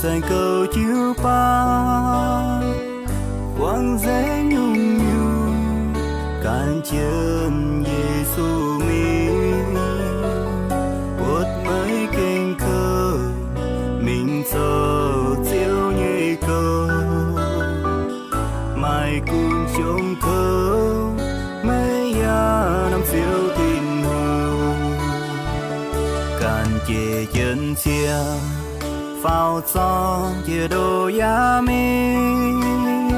Zaangc Gouv jiu-baang, wangc nzengc nyungc-nyungc, ganh jienv Yesu mingh, buatc maiv gaengh kouv, mingh zoux Ziouv nyei gouv. Maaih gunv jongc kouv, maiv yaac norm Ziouv Tin-Hungh. Ganh jiex jienv cie, faaux zorng jiex ndoh yaac mingh.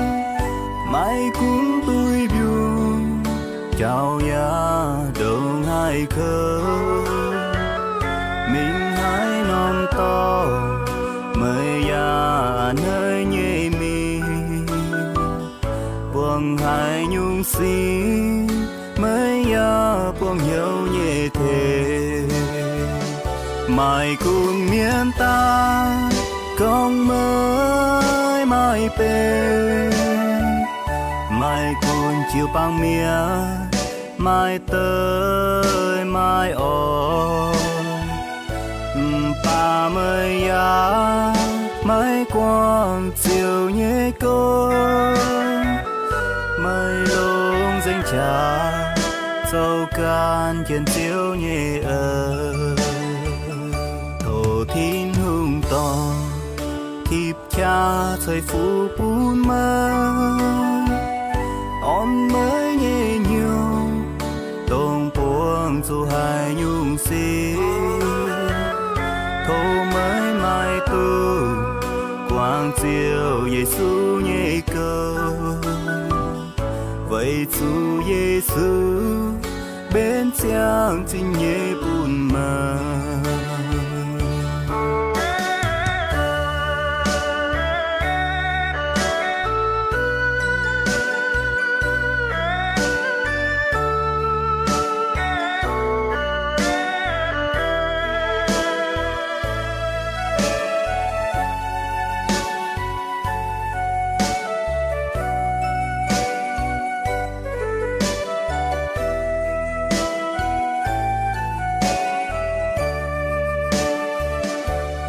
Maaih gunv duih mbiungc, jauv yaac ndongc haaix kouv, mingh haaix norm dorngx, maiv yaac hneiv nyei mingh. Buangh haaix nyungc sic, maiv yaac buangh hnyouv nyei tengx. Maaih gunv mienh daaih gorngv maiv maaih benx. Maaih gunv jiu-baang mienh maaih deic maaih orn, mv baac meih yaac maiv guangc Ziouv nyei gouv. Meih longc nzengc qaqv zoux ganh jienv Ziouv nyei eix. Tov Tin-Hungh dorh tipv qaqv ceix fuqv bun meih, orn meih nyei hnyouv, dongh buangh zuqc haaix nyungc sic. Tov meih maiv dungx guangc Ziouv Yesu nyei gouv, weic zuqc Yesu mbenc ziangh zingh nyei bun meih.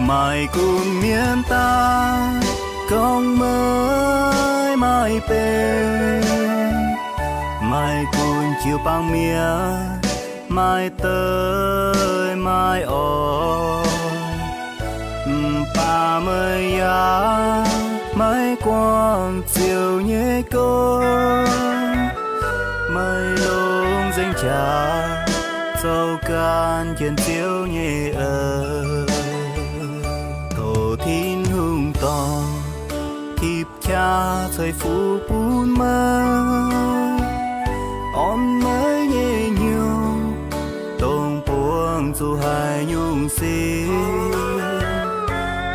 Maaih gunv mienh daaih gorngv meih maaih benx. Maaih gunv jiu-baang mienh maaih deic maaih orn, mv baac meih yaac maiv guangc Ziouv nyei gouv. Meih longc nzengc qaqv zoux ganh jienv Ziouv nyei eix. Tov Tin-Hungh dorh tipv qaqv ceix fuqv bun meih, orn meih nyei hnyouv, dongh buangh zuqc haaix nyungc sic.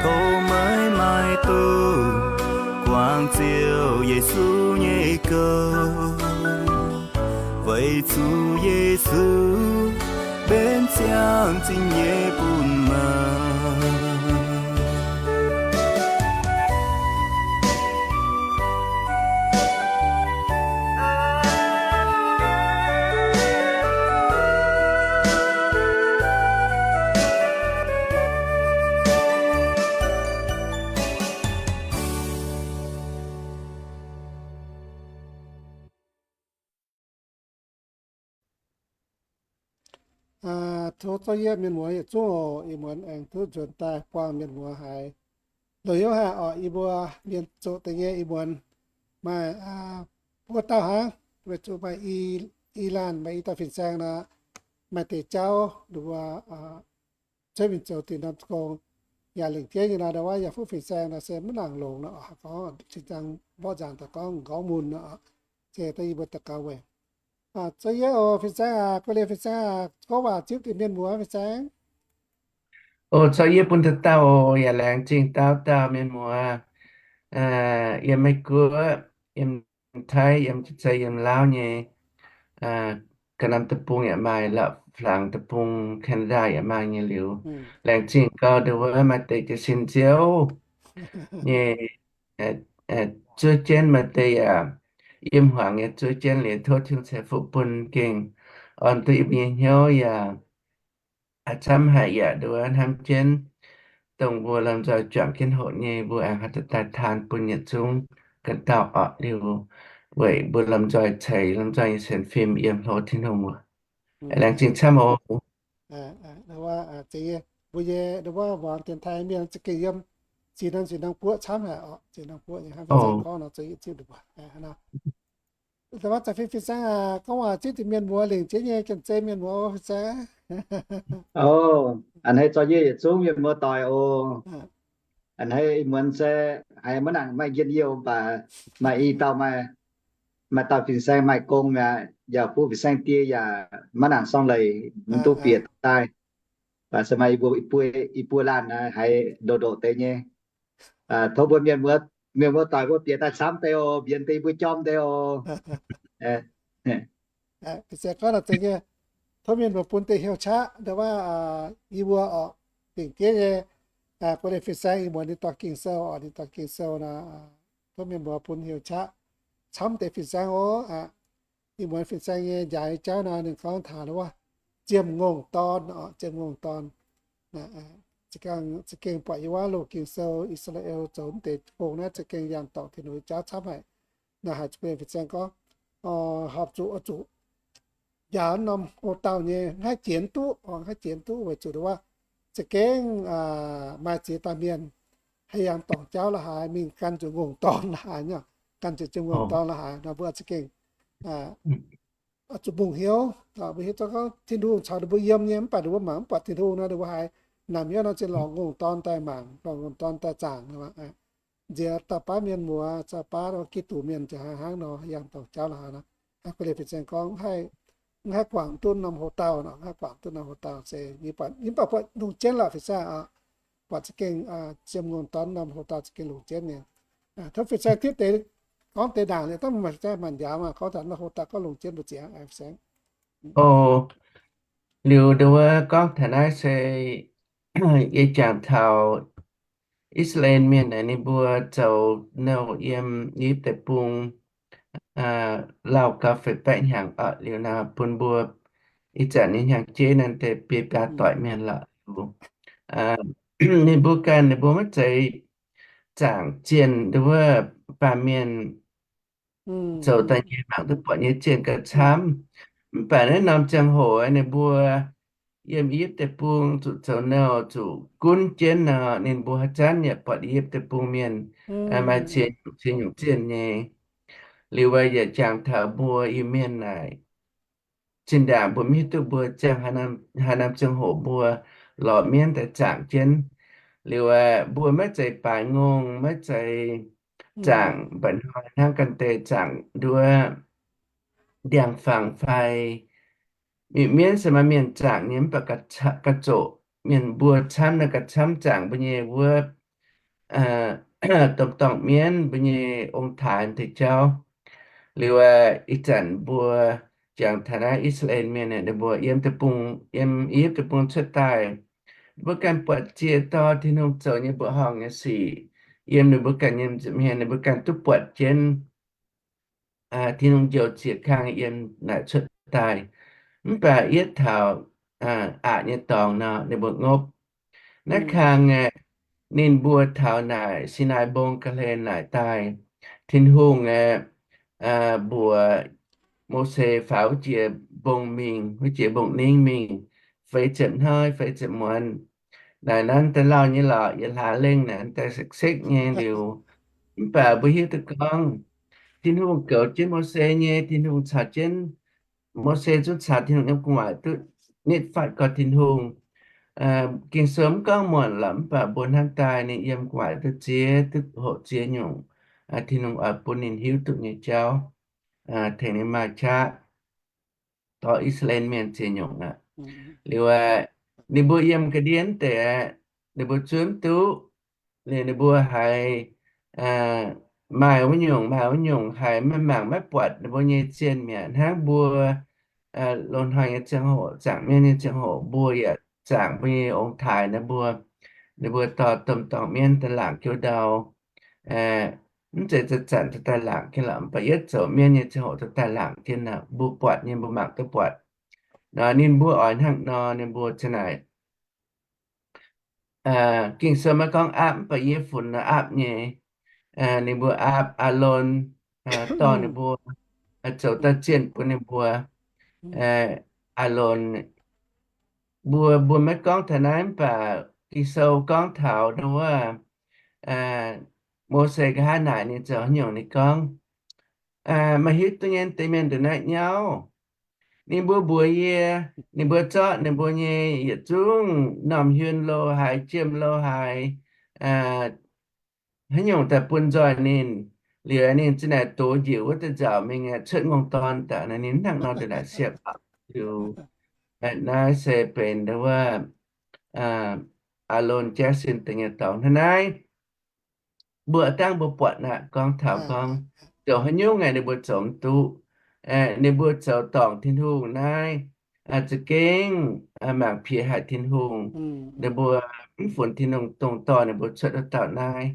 Tov meih maiv dungx guangc Ziouv Yesu nyei gouv, weic zuqc Yesu mbenc ziangh zingh nyei bun meih. Tov zorqv yie mienh muoz yietc zungv oc. Ih muonz aengx duqv nzuonx daaih buangh mienh muoz haiz loz-hnyouv haic oc. Yie mbuo mienh zoqc deix nyei ih muonz maaih buo dauh hnangv, weic zuqc maaih i laanh maaih i dauh fin-saeng nor, maaih deix jauv nduov cuotv mingh zoux dinh norm gong, yaac lengc jeiv nyei nor, ndau wuov yaac fuqv fin-saeng nor se maiv nangc longx nor, gorngv zinh zaang mborqv nzaangc daaih gorngv nqorngv mun nor, se daaih yie mbuo daux gaux weic. Zorqv yie oc fin-saeng aac, guei liuz fin-saeng aac, gorngv waac zipv deix mienh muoz fin-saeng. O, zorqv yie bun dauh dauh oc, yaac laengz zingh dauh dauh mienh muoz. Yiem Meiv Guoqv, yiem Taiv, yiem Jaav-Zei, yiem Laauv nyei, ga'naaiv deic-bung yaac maaih, la'flaangx deic-bung Canada yaac maaih nyei liuz, laengz zingh gau nduov maaih deix jiez sin Ziouv nyei zuov jienv, maaih deix yaac yiem hmuangx nyei zuov jienv liuz, tov Tin-Hungh ceix fuqv bun gengh orn duqv yie mbuo nyei hnyouv yaac camv haic yaac nduov hnamv jienv dongh mbuo lomh nzoih juangc jienv hoqc nyei, mbuo aengx haih daaih taan bun yietc zungv ganh dauh orqc. Liuz weic mbuo lomh nzoih ceix lomh nzoih nyei sienx fim yiem hlo Tin-Hungh wuov. Laengz zingh camv oc. Mbuo nyei, mbuo muangx dienx taaih mienh za'gengh yiem zinh norm, zinh norm guoqv camv haic orqc. Zinh norm guoqv nyei hnangv gorngv nor, za'gengh zipv ndongc mbuo. Fin-saeng gorngv waac zipv deix mienh muoz lingc jienv nyei, janx-zei mienh muoz, fin-saeng. O, a'hneiv zorqv yie yietc zungv mienh muoz doic oc. A'hneiv ih muonz se haiz maiv nangc maaih njien-youh mv baac maaih i dauh, maaih dauh fin-saeng maaih gong mi'aqv, yaac buov fin-saeng die yaac maiv nangc sorng leiz, mv duqv bieqc daaih. Mv baac se maaih i buo laanh haiz ndoqc ndoqc deix nyei. Tov mbuo mienh muoz, mienh muoz doic mbuo bieqc daaih camv deix oc, mbienx deix mbuo jorm deix oc. Tov mienh muoz bun deix hnyouv qaqv ndau wuov, yie mbuo orqc, dingc diev nyei, guei leiz fin-saeng ih muonz ninh dorh Ging-Sou orqc, ninh dorh Ging-Sou nor, tov mienh muoz bun hnyouv qaqv camv deix fin-saeng oc. Ih muonz fin-saeng nyei njaaux nyei jauv nor, ninh gorngv taux wuov ziemh ngongh dorn, ziemh ngongh dorn. Za'gengh buatc yiem wuov loz Ging-Sou, I^saa^laa^en zoux mv deix gong naaiv za'gengh yangh dorngc Tin-Hungh nyei jauv camv haic. Naaiv haiz fin-saeng gorngv, horpc zuqc, zuqc njaaux norm houx-dauh nyei, haih jiex duqv, haih jiex duqv weic zuqc wuov za'gengh maaih ziex dauh mienh haih yangh dorngc jauv la'haaix, mingh gan nzunc ngongh dorn la'haaix, gan nzunc ziemh ngongh dorn la'haaix nor, mbuo za'gengh zuqc mbungh hnyouv. Mbuo hiuv duqv gorngv Tin-Hungh caux ninh mbuo yiem nyei, mv baac ninh mbuo mangc mv buatc Tin-Hungh nor, ninh mbuo haiz namx hnyouv nor zinh lorz ngongh dorn daaih mangc, lorz ngongh dorn daaih zaangc. Nziex dauh baav mienh muoz, dauh baav Giduc mienh ziouc hnangv nor yangh dorngc jauv la'haaix nor. Guei leiz fin-saeng gorngv, mv haih guangc duqv norm houx-dauh nor, mv haih guangc duqv norm houx-dauh se, mv baac buatc lungh jienv lorqc fin-saeng aqv. Buatc za'gengh ziemh ngongh dorn norm houx-dauh za'gengh lungh jienv nyei. Tov fin-saeng tipv deix gorngv deix ndaangc liuz, dangh maaih fin-saeng maanc njaaux maah, gorngv taux norm houx-dauh gorngv lungh jienv mbu'ziex fin-saeng. O, liuz ndau wuov gorngv taux naaiv se yie jangx taux I^saa^laa^en Mienh naaic ninh mbuo zoux nouh yiem I^yipv Deic-Bung lauh gau feix baeqv hnyangx orqc. Liuz naaic bun mbuo ih zanc nyei hnyangx-jeiv naaic deix biei biaa doic mienh lorqc. Ninh mbuo ganh ninh mbuo maiv zeiz zaangc zienh ndau wuov baamh mienh zoux daaih nyei mangc duqv buatc nyei zienh gauh camv. Mv baac naaiv norm ziangh hoc ninh mbuo yiem I^yipv Deic-Bung zuqc zoux nouh zuqc gunv jienv nor, ninh mbuo haaix zanc yaac buatc I^yipv Deic-Bung mienh maaih ziex nyungc ziex nyungc zienh nyei. Liuz wuov yaac jangx taux mbuo Iu-Mienh naaic, zinh ndaangc mbuo maiv hiuv duqv mbuo ziangh haaix norm ziangh hoc mbuo lorz mienv daaih zaangc jienv. Liuz aeqv, mbuo maiv zeiz baaix ngongh, maiv zeiz zaangc mba'hnoi hnangv ganh deix zaangc nduov ndiangx-fangx fai mienh, mienv se maaih mienh zaangc nyei, mv baac ga'zoqc mienh mbuo camv naaic ga'camv zaangc mbuo nyei wuov domh dorngh mienv mbuo nyei ong-taaix deix jauv. Liuz aeqv, ih zanc mbuo jangx taux naaiv I^saa^laa^en Mienh ninh mbuo yiem deic-bung, yiem I^yipv Deic-Bung cuotv daaih, mbuo ganh buatc ziex dorh Tin-Hungh zoux nyei mbuoqc horngh nyei sic yiem ninh mbuo ganh nyei nza'hmien, ninh mbuo ganh duqv buatc jienv Tin-Hungh njoux ziex kang yiem naaic cuotv daaih. Mv baac yietv taux aqc nyei dorngx nor, ninh mbuo ngopv. Naaiv kang aeqv, ninh mbuo taux naaic Sinaai Mbong ga'hlen naaic daaih, Tin-Hungh aeqv, mbuox Mose faaux wuov jiex mbong mingh, wuov jiex mbong ningv mingh, feix ziepc hnoi feix ziepc muonz. Naaic nanv daaih lauh nyei lorqc, yietc hlaax lengh naaic daaih sekv-sekv nyei liuz. Mv baac mbuo hiuv duqv gorngv Tin-Hungh goux jienv Mose nyei, Tin-Hungh caux jienv Mose zungv caux Tin-Hungh yiem gu'nguaaic duqv nitv fatv gorx Tin-Hungh. Ging-Sou mv gorngv muonc lorqc, mv baac mbuo hnamv daaih ninh yiem gu'nguaaic duqv ziex, duqv hoqc ziex nyungc, Tin-Hungh oix bun ninh hiuv duqv nyei jauv, tengx ninh maaih qaqv dorh I^saa^laa^en Mienh ziex nyungc aqv. Liuz aeqv, ninh mbuo yiem ga'ndiev deix aeqv, ninh mbuo zuov mv duqv. Liuz ninh mbuo haiz maaih wuov nyungc maaih wuov nyungc, haiz maiv mangc maiv buatc ninh mbuo nyei zienh mi'aqv. Hnangv mbuo loz-hnoi nyei ziangh hoc, zaangc mienv nyei ziangh hoc, mbuo yaac zaangc mbuo nyei ong-taaix naaiv mbuo, ninh mbuo dorh domh dorngh mienv daaih laangc jienv ndau. Mv zeiz zanc-zanc daaih laangc jienv lorqc, mv baac yietv zoux mienv nyei ziangh hoc daaih laangc jienv aqv. Mbuo buatc nyei, mbuo mangc duqv buatc. Nor ninh mbuo oix hnangv nor, ninh mbuo ziang naaic Ging-Sou maiv gorngv aapv, mv baac yie funx aapv nyei. Ninh mbuo aapv Aalon, dorh ninh mbuo zoux daaih zienh bun ninh mbuo. Aalon, mbuo, mbuo maiv gorngv taux naaiv, mv baac Ging-Sou gorngv taux ndau wuov, Mose nqa'haav naaic ninh zoux haaix nyungc, ninh gorngv, maaih hiuv duqv nyei deix mienh ndongc naaiv nyauv. Ninh mbuo mbuox yie, ninh mbuo zorqv ninh mbuo nyei yietc zungv normh hiuon lo haaix, jiem lo haaix, haaix nyungc daaih bun nzoih ninh. Liuz ninh za'naaic dox njiec wuov deix nzauc mingh cuotv ngongh dorn daaih, ninh mv hnangv nor ndongc naaic siepv. Liuz naaiv se benx ndau wuov Aalon jaiv sin deix nyei dorngx. Hnangv naaiv mbuo dangh mbuo buatc naaic gorngv taux gorngv, zoux haaix nyungc aeqv, ninh mbuo zoux mv duqv. Ninh mbuo zoux dorngc Tin-Hungh naaiv, za'gengh mangc piex haic Tin-Hungh. Ninh mbuo mv funx Tin-Hungh dongh dorh ninh mbuo cuotv wuov dauh naaiv.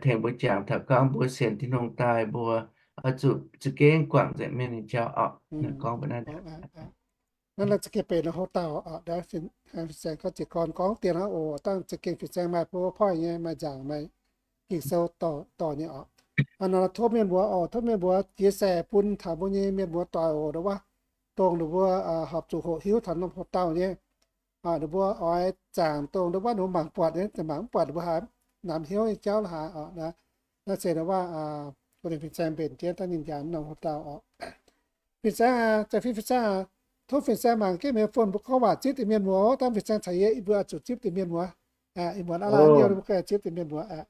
Tengx mbuo jangx taux gorngv mbuo sienx Tin-Hungh daaih mbuo oix zuqc za'gengh guangc nzengc mienh nyei jauv orqc. Gorngv mbuo naaiv. Naaiv za'gengh benx houv dauh, fin-saeng gorngv jiez gorn gorngv dien aqv oc. Dangh za'gengh fin-saeng maaih PowerPoint nyei, maaih nzaangc, maaih Ging-Sou dorh nyei orqc. Nor tov mienh muoz oc, tov mienh muoz jiex saec bun taux mbuo nyei mienh muoz doic oc, ndau wuov, dongh ninh mbuo horpc zuqc hoqc hiuv taux norm houv dauh nyei. Ninh mbuo oix zaangc dongh ndau wuov ninh mbuo mangc buatc nyei, mangc mv buatc ninh mbuo haiz namx hnyouv nyei jauv la'haaix oc. Naaiv se ndau wuov, fin-saeng mbenc jienv dangh ninh njaaux norm houv dauh oc. Fin-saeng aac, za'fiev fin-saeng aac, tov fin-saeng mangc jienv mienh fon mbuo gorngv waac zipv deix mienh muoz, dangh fin-saeng caux yie mbuo oix zuqc zipv deix mienh muoz. Ih muonz aav lai mbuo ganh zipv deix mienh muoz aqv.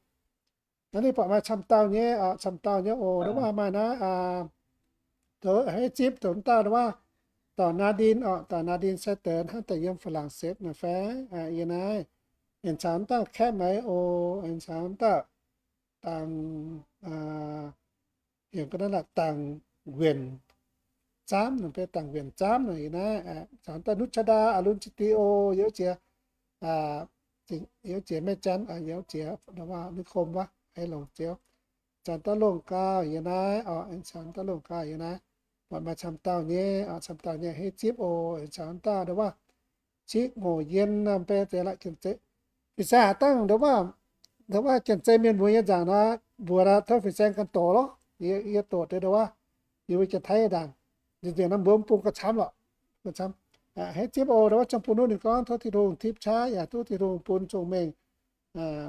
Naaiv ninh buatc maaih camv dauh nyei, camv dauh nyei oc. Ndau wuov maaih naaiv, hei zipv dongh dauh ndau wuov, dauh Nadine oc, dauh Nadine se deix hnangv daaih yiem Faa^lang^setv naaic fai, yie naaiv, aengx caux dauh Kaeqv Maiv oc, aengx caux dauh dangc, yiem ga'naaiv dangc Wienc Zaamv, ninh mbuo dangc Wienc Zaamv naaic yie naaiv, caux dauh Nuqv Caa^ndaa, Aalon Citi O, youz jiex, youz jiex Meiv Janv, youz jiex ninh kom wuov, hei longc Ziouv, caux dauh Longh Gauh yie naaiv oc, caux dauh Longh Gauh yie naaiv, buatc maaih camv dauh nyei, camv dauh nyei hei zipv oc, caux dauh ndau wuov, Ciqv Ngoc Yien, mbe zeiz la'jien zeiv. Fin-saeng aac, dangh ndau wuov, ndau wuov jien zeiv mienh muoz yie nzaangc nor, mbuox tov fin-saeng ganh doqc lorqc. Yie doqc deix ndau wuov, yie mbuo Janx-Taiv nyei ndaangc, nzengc nzengc nor mbuo mv bung gauh camv lorqc. Hei zipv oc, ndau wuov Ziangh Bun Nutv ninh gorngv tov Tin-Hungh tipv qaqv yaac tov Tin-Hungh bun zongh mengh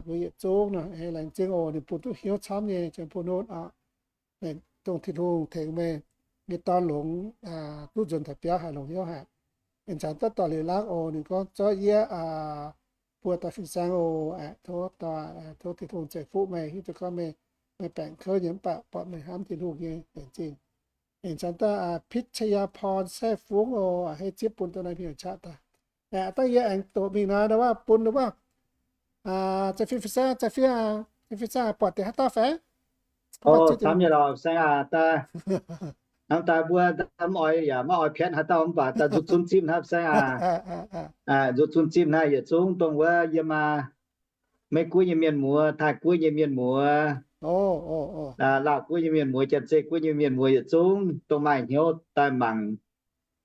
mbuo yietc zungv nor, hei laengz zingh oc, ninh bun duqv hnyouv camv nyei Ziangh Bun Nutv oc. Dongh Tin-Hungh tengx meih nyei dorn longx, duqv nzuonx taux biauv haic, longx hnyouv haic. Aengx caux dauh dorh liuz laangv oc, ninh gorngv zorqv yie buo dauh fin-saeng oc. Tov, tov Tin-Hungh ceix fuqv meih, hiuv duqv gorngv meih, meih baengc kouv nyei mv baac buatc meih hnamv Tin-Hungh nyei laengz zingh. Aengx caux dauh Pitc Caa^yaa Porn Saeqv Fungx oc, hei zipv bun dongh naaiv mienh qaqv daaih. Dangh yie aengx doqc mingh nor, ndau wuov bun ndau wuov, za'fiev fin-saeng, za'fiev, za'fiev fin-saeng buatc deix haaix dauh fai? Camv nyei lorqc, fin-saeng aac, daaih hnamv daaih mbuo mv oix yaac maiv oix piatv haaix dauh mv baac daaih nzuqc zunv zipv hnangv, fin-saeng aac. Nzuqc zunv zipv hnangv yietc zungv dongh wuov yie maa, Meiv Guoqv nyei mienh muoz, Taiv Guoqv nyei mienh muoz, Laauh Guoqv nyei mienh muoz, Janx-Zei Guoqv nyei mienh muoz yietc zungv dongh maaih hnyouv daaih mangc,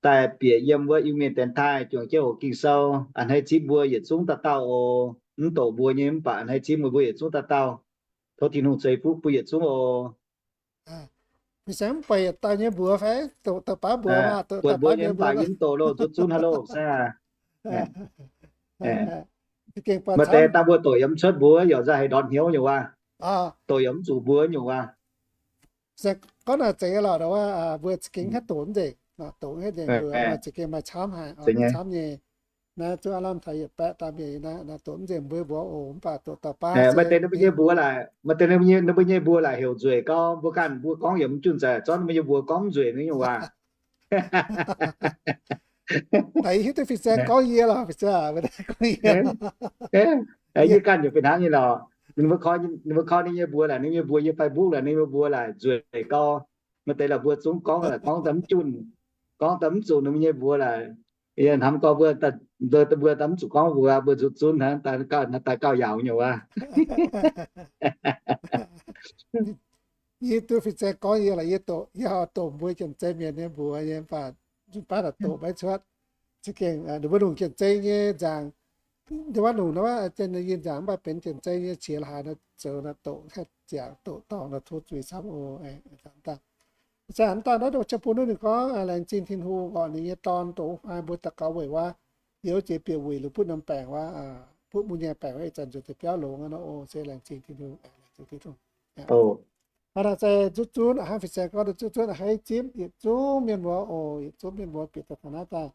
daaih bieqc yiem wuov Iu-Mienh dienx taaih juangc jienv oc Ging-Sou. A'hneiv zipv mbuo yietc zungv dauh dauh oc. Mv doqc mbuo nyei mv baac a'hneiv zipv mbuo, mbuo yietc zungv dauh dauh. Tov Tin-Hungh ceix fuqv bun yietc zungv oc. Fin-saeng mv buatc yietc dauh nyei mbuox fai? Doqc dauh baav mbuox, buatc mbuox nyei mv baac yie mv doqc loh, nzuqc zunv haic loh, fin-saeng aac. Maaih deix dangh mbuo doqc yaac mv cuotv mbuox, yaac nzauh haic ndortv hnyouv nyungc wuov. Doqc yaac mv zuqc mbuox nyungc wuov. Gorngv naaic zeiz lorqc, mbuo za'gengh haih doqc mv nzengc, doqc haih nzengc mbuox, za'gengh maaih camv haic, camv nyei. Naaiv zungv aav lamh taux yietc baeqv dauh mienh naaiv, doqc mv nzengc mbuo mbuox oc, mv baac doqc dauh baav maaih deix ninh mbuo nyei mbuox laaic, maaih deix ninh mbuo nyei mbuox laaic heuc nzueic gau, mbuo ganh mbuo gorngv yaac mv junc nzaic, zorqv ninh mbuo nyei mbuox gorngv mv nzueic nyungc waac. Hiuv duqv fin-saeng gorngv yie lorqc, fin-saeng gorngv yie. Yie ganh yaac fih hnangv nyei lorqc. Ninh mbuo koi, ninh mbuo koi ninh nyei mbuox laaic, ninh nyei mbuox yiem Facebook laaic, ninh mbuo mbuox laaic nzueic gau. Maaih deix lorqc mbuo zungv gorngv, gorngv daaih mv junc, gorngv daaih mv zuqc ninh mbuo nyei mbuox laaic. Yie hnamv gorngv mbuo, mbuo daaih mv zuqc gorngv mbuox, mbuo nzuqc zunv hnangv, daaih gauh yaauc nyungc wuov. Yie duqv fin-saeng gorngv yie lorqc, yie doqc, yie oix doqc mbuo Janx-Zei Mienh nyei mbuox nyei, mv baac nzunc baav naaic doqc maiv cuotv. Za'gengh ninh mbuo longc Janx-Zei nyei nzaangc, ndongc wuov longc nor, yie nzangc mv baac benx jienv zeiv nyei qiex la'haaix nor zoux nor doqc haih ziangx doqc dorngh nor tov zuiz camv oc. Ih zanc mv daaih naaiv dongh qiex bun ninh gorngv laengz zingh Tin-Hungh orqc, ninh nyei Dorn dongh wuov hnoi mbuo daux gaux weic wuov, yie wuov jiex bieqc wuic liuz butv norm baengc wuov, butv mbuo nyei baengc wuov, ih zanc nzuonx deix biauv longx nor oc. Se laengz zingh Tin-Hungh, laengz zingh Tin-Hungh. Hnangv naaic se zuqc zunv hnangv fin-saeng gorngv zuqc zunv a'hneiv zipv yietc zungv mienh muoz oc, yietc zungv mienh muoz bieqc daaih taux naaiv daaih.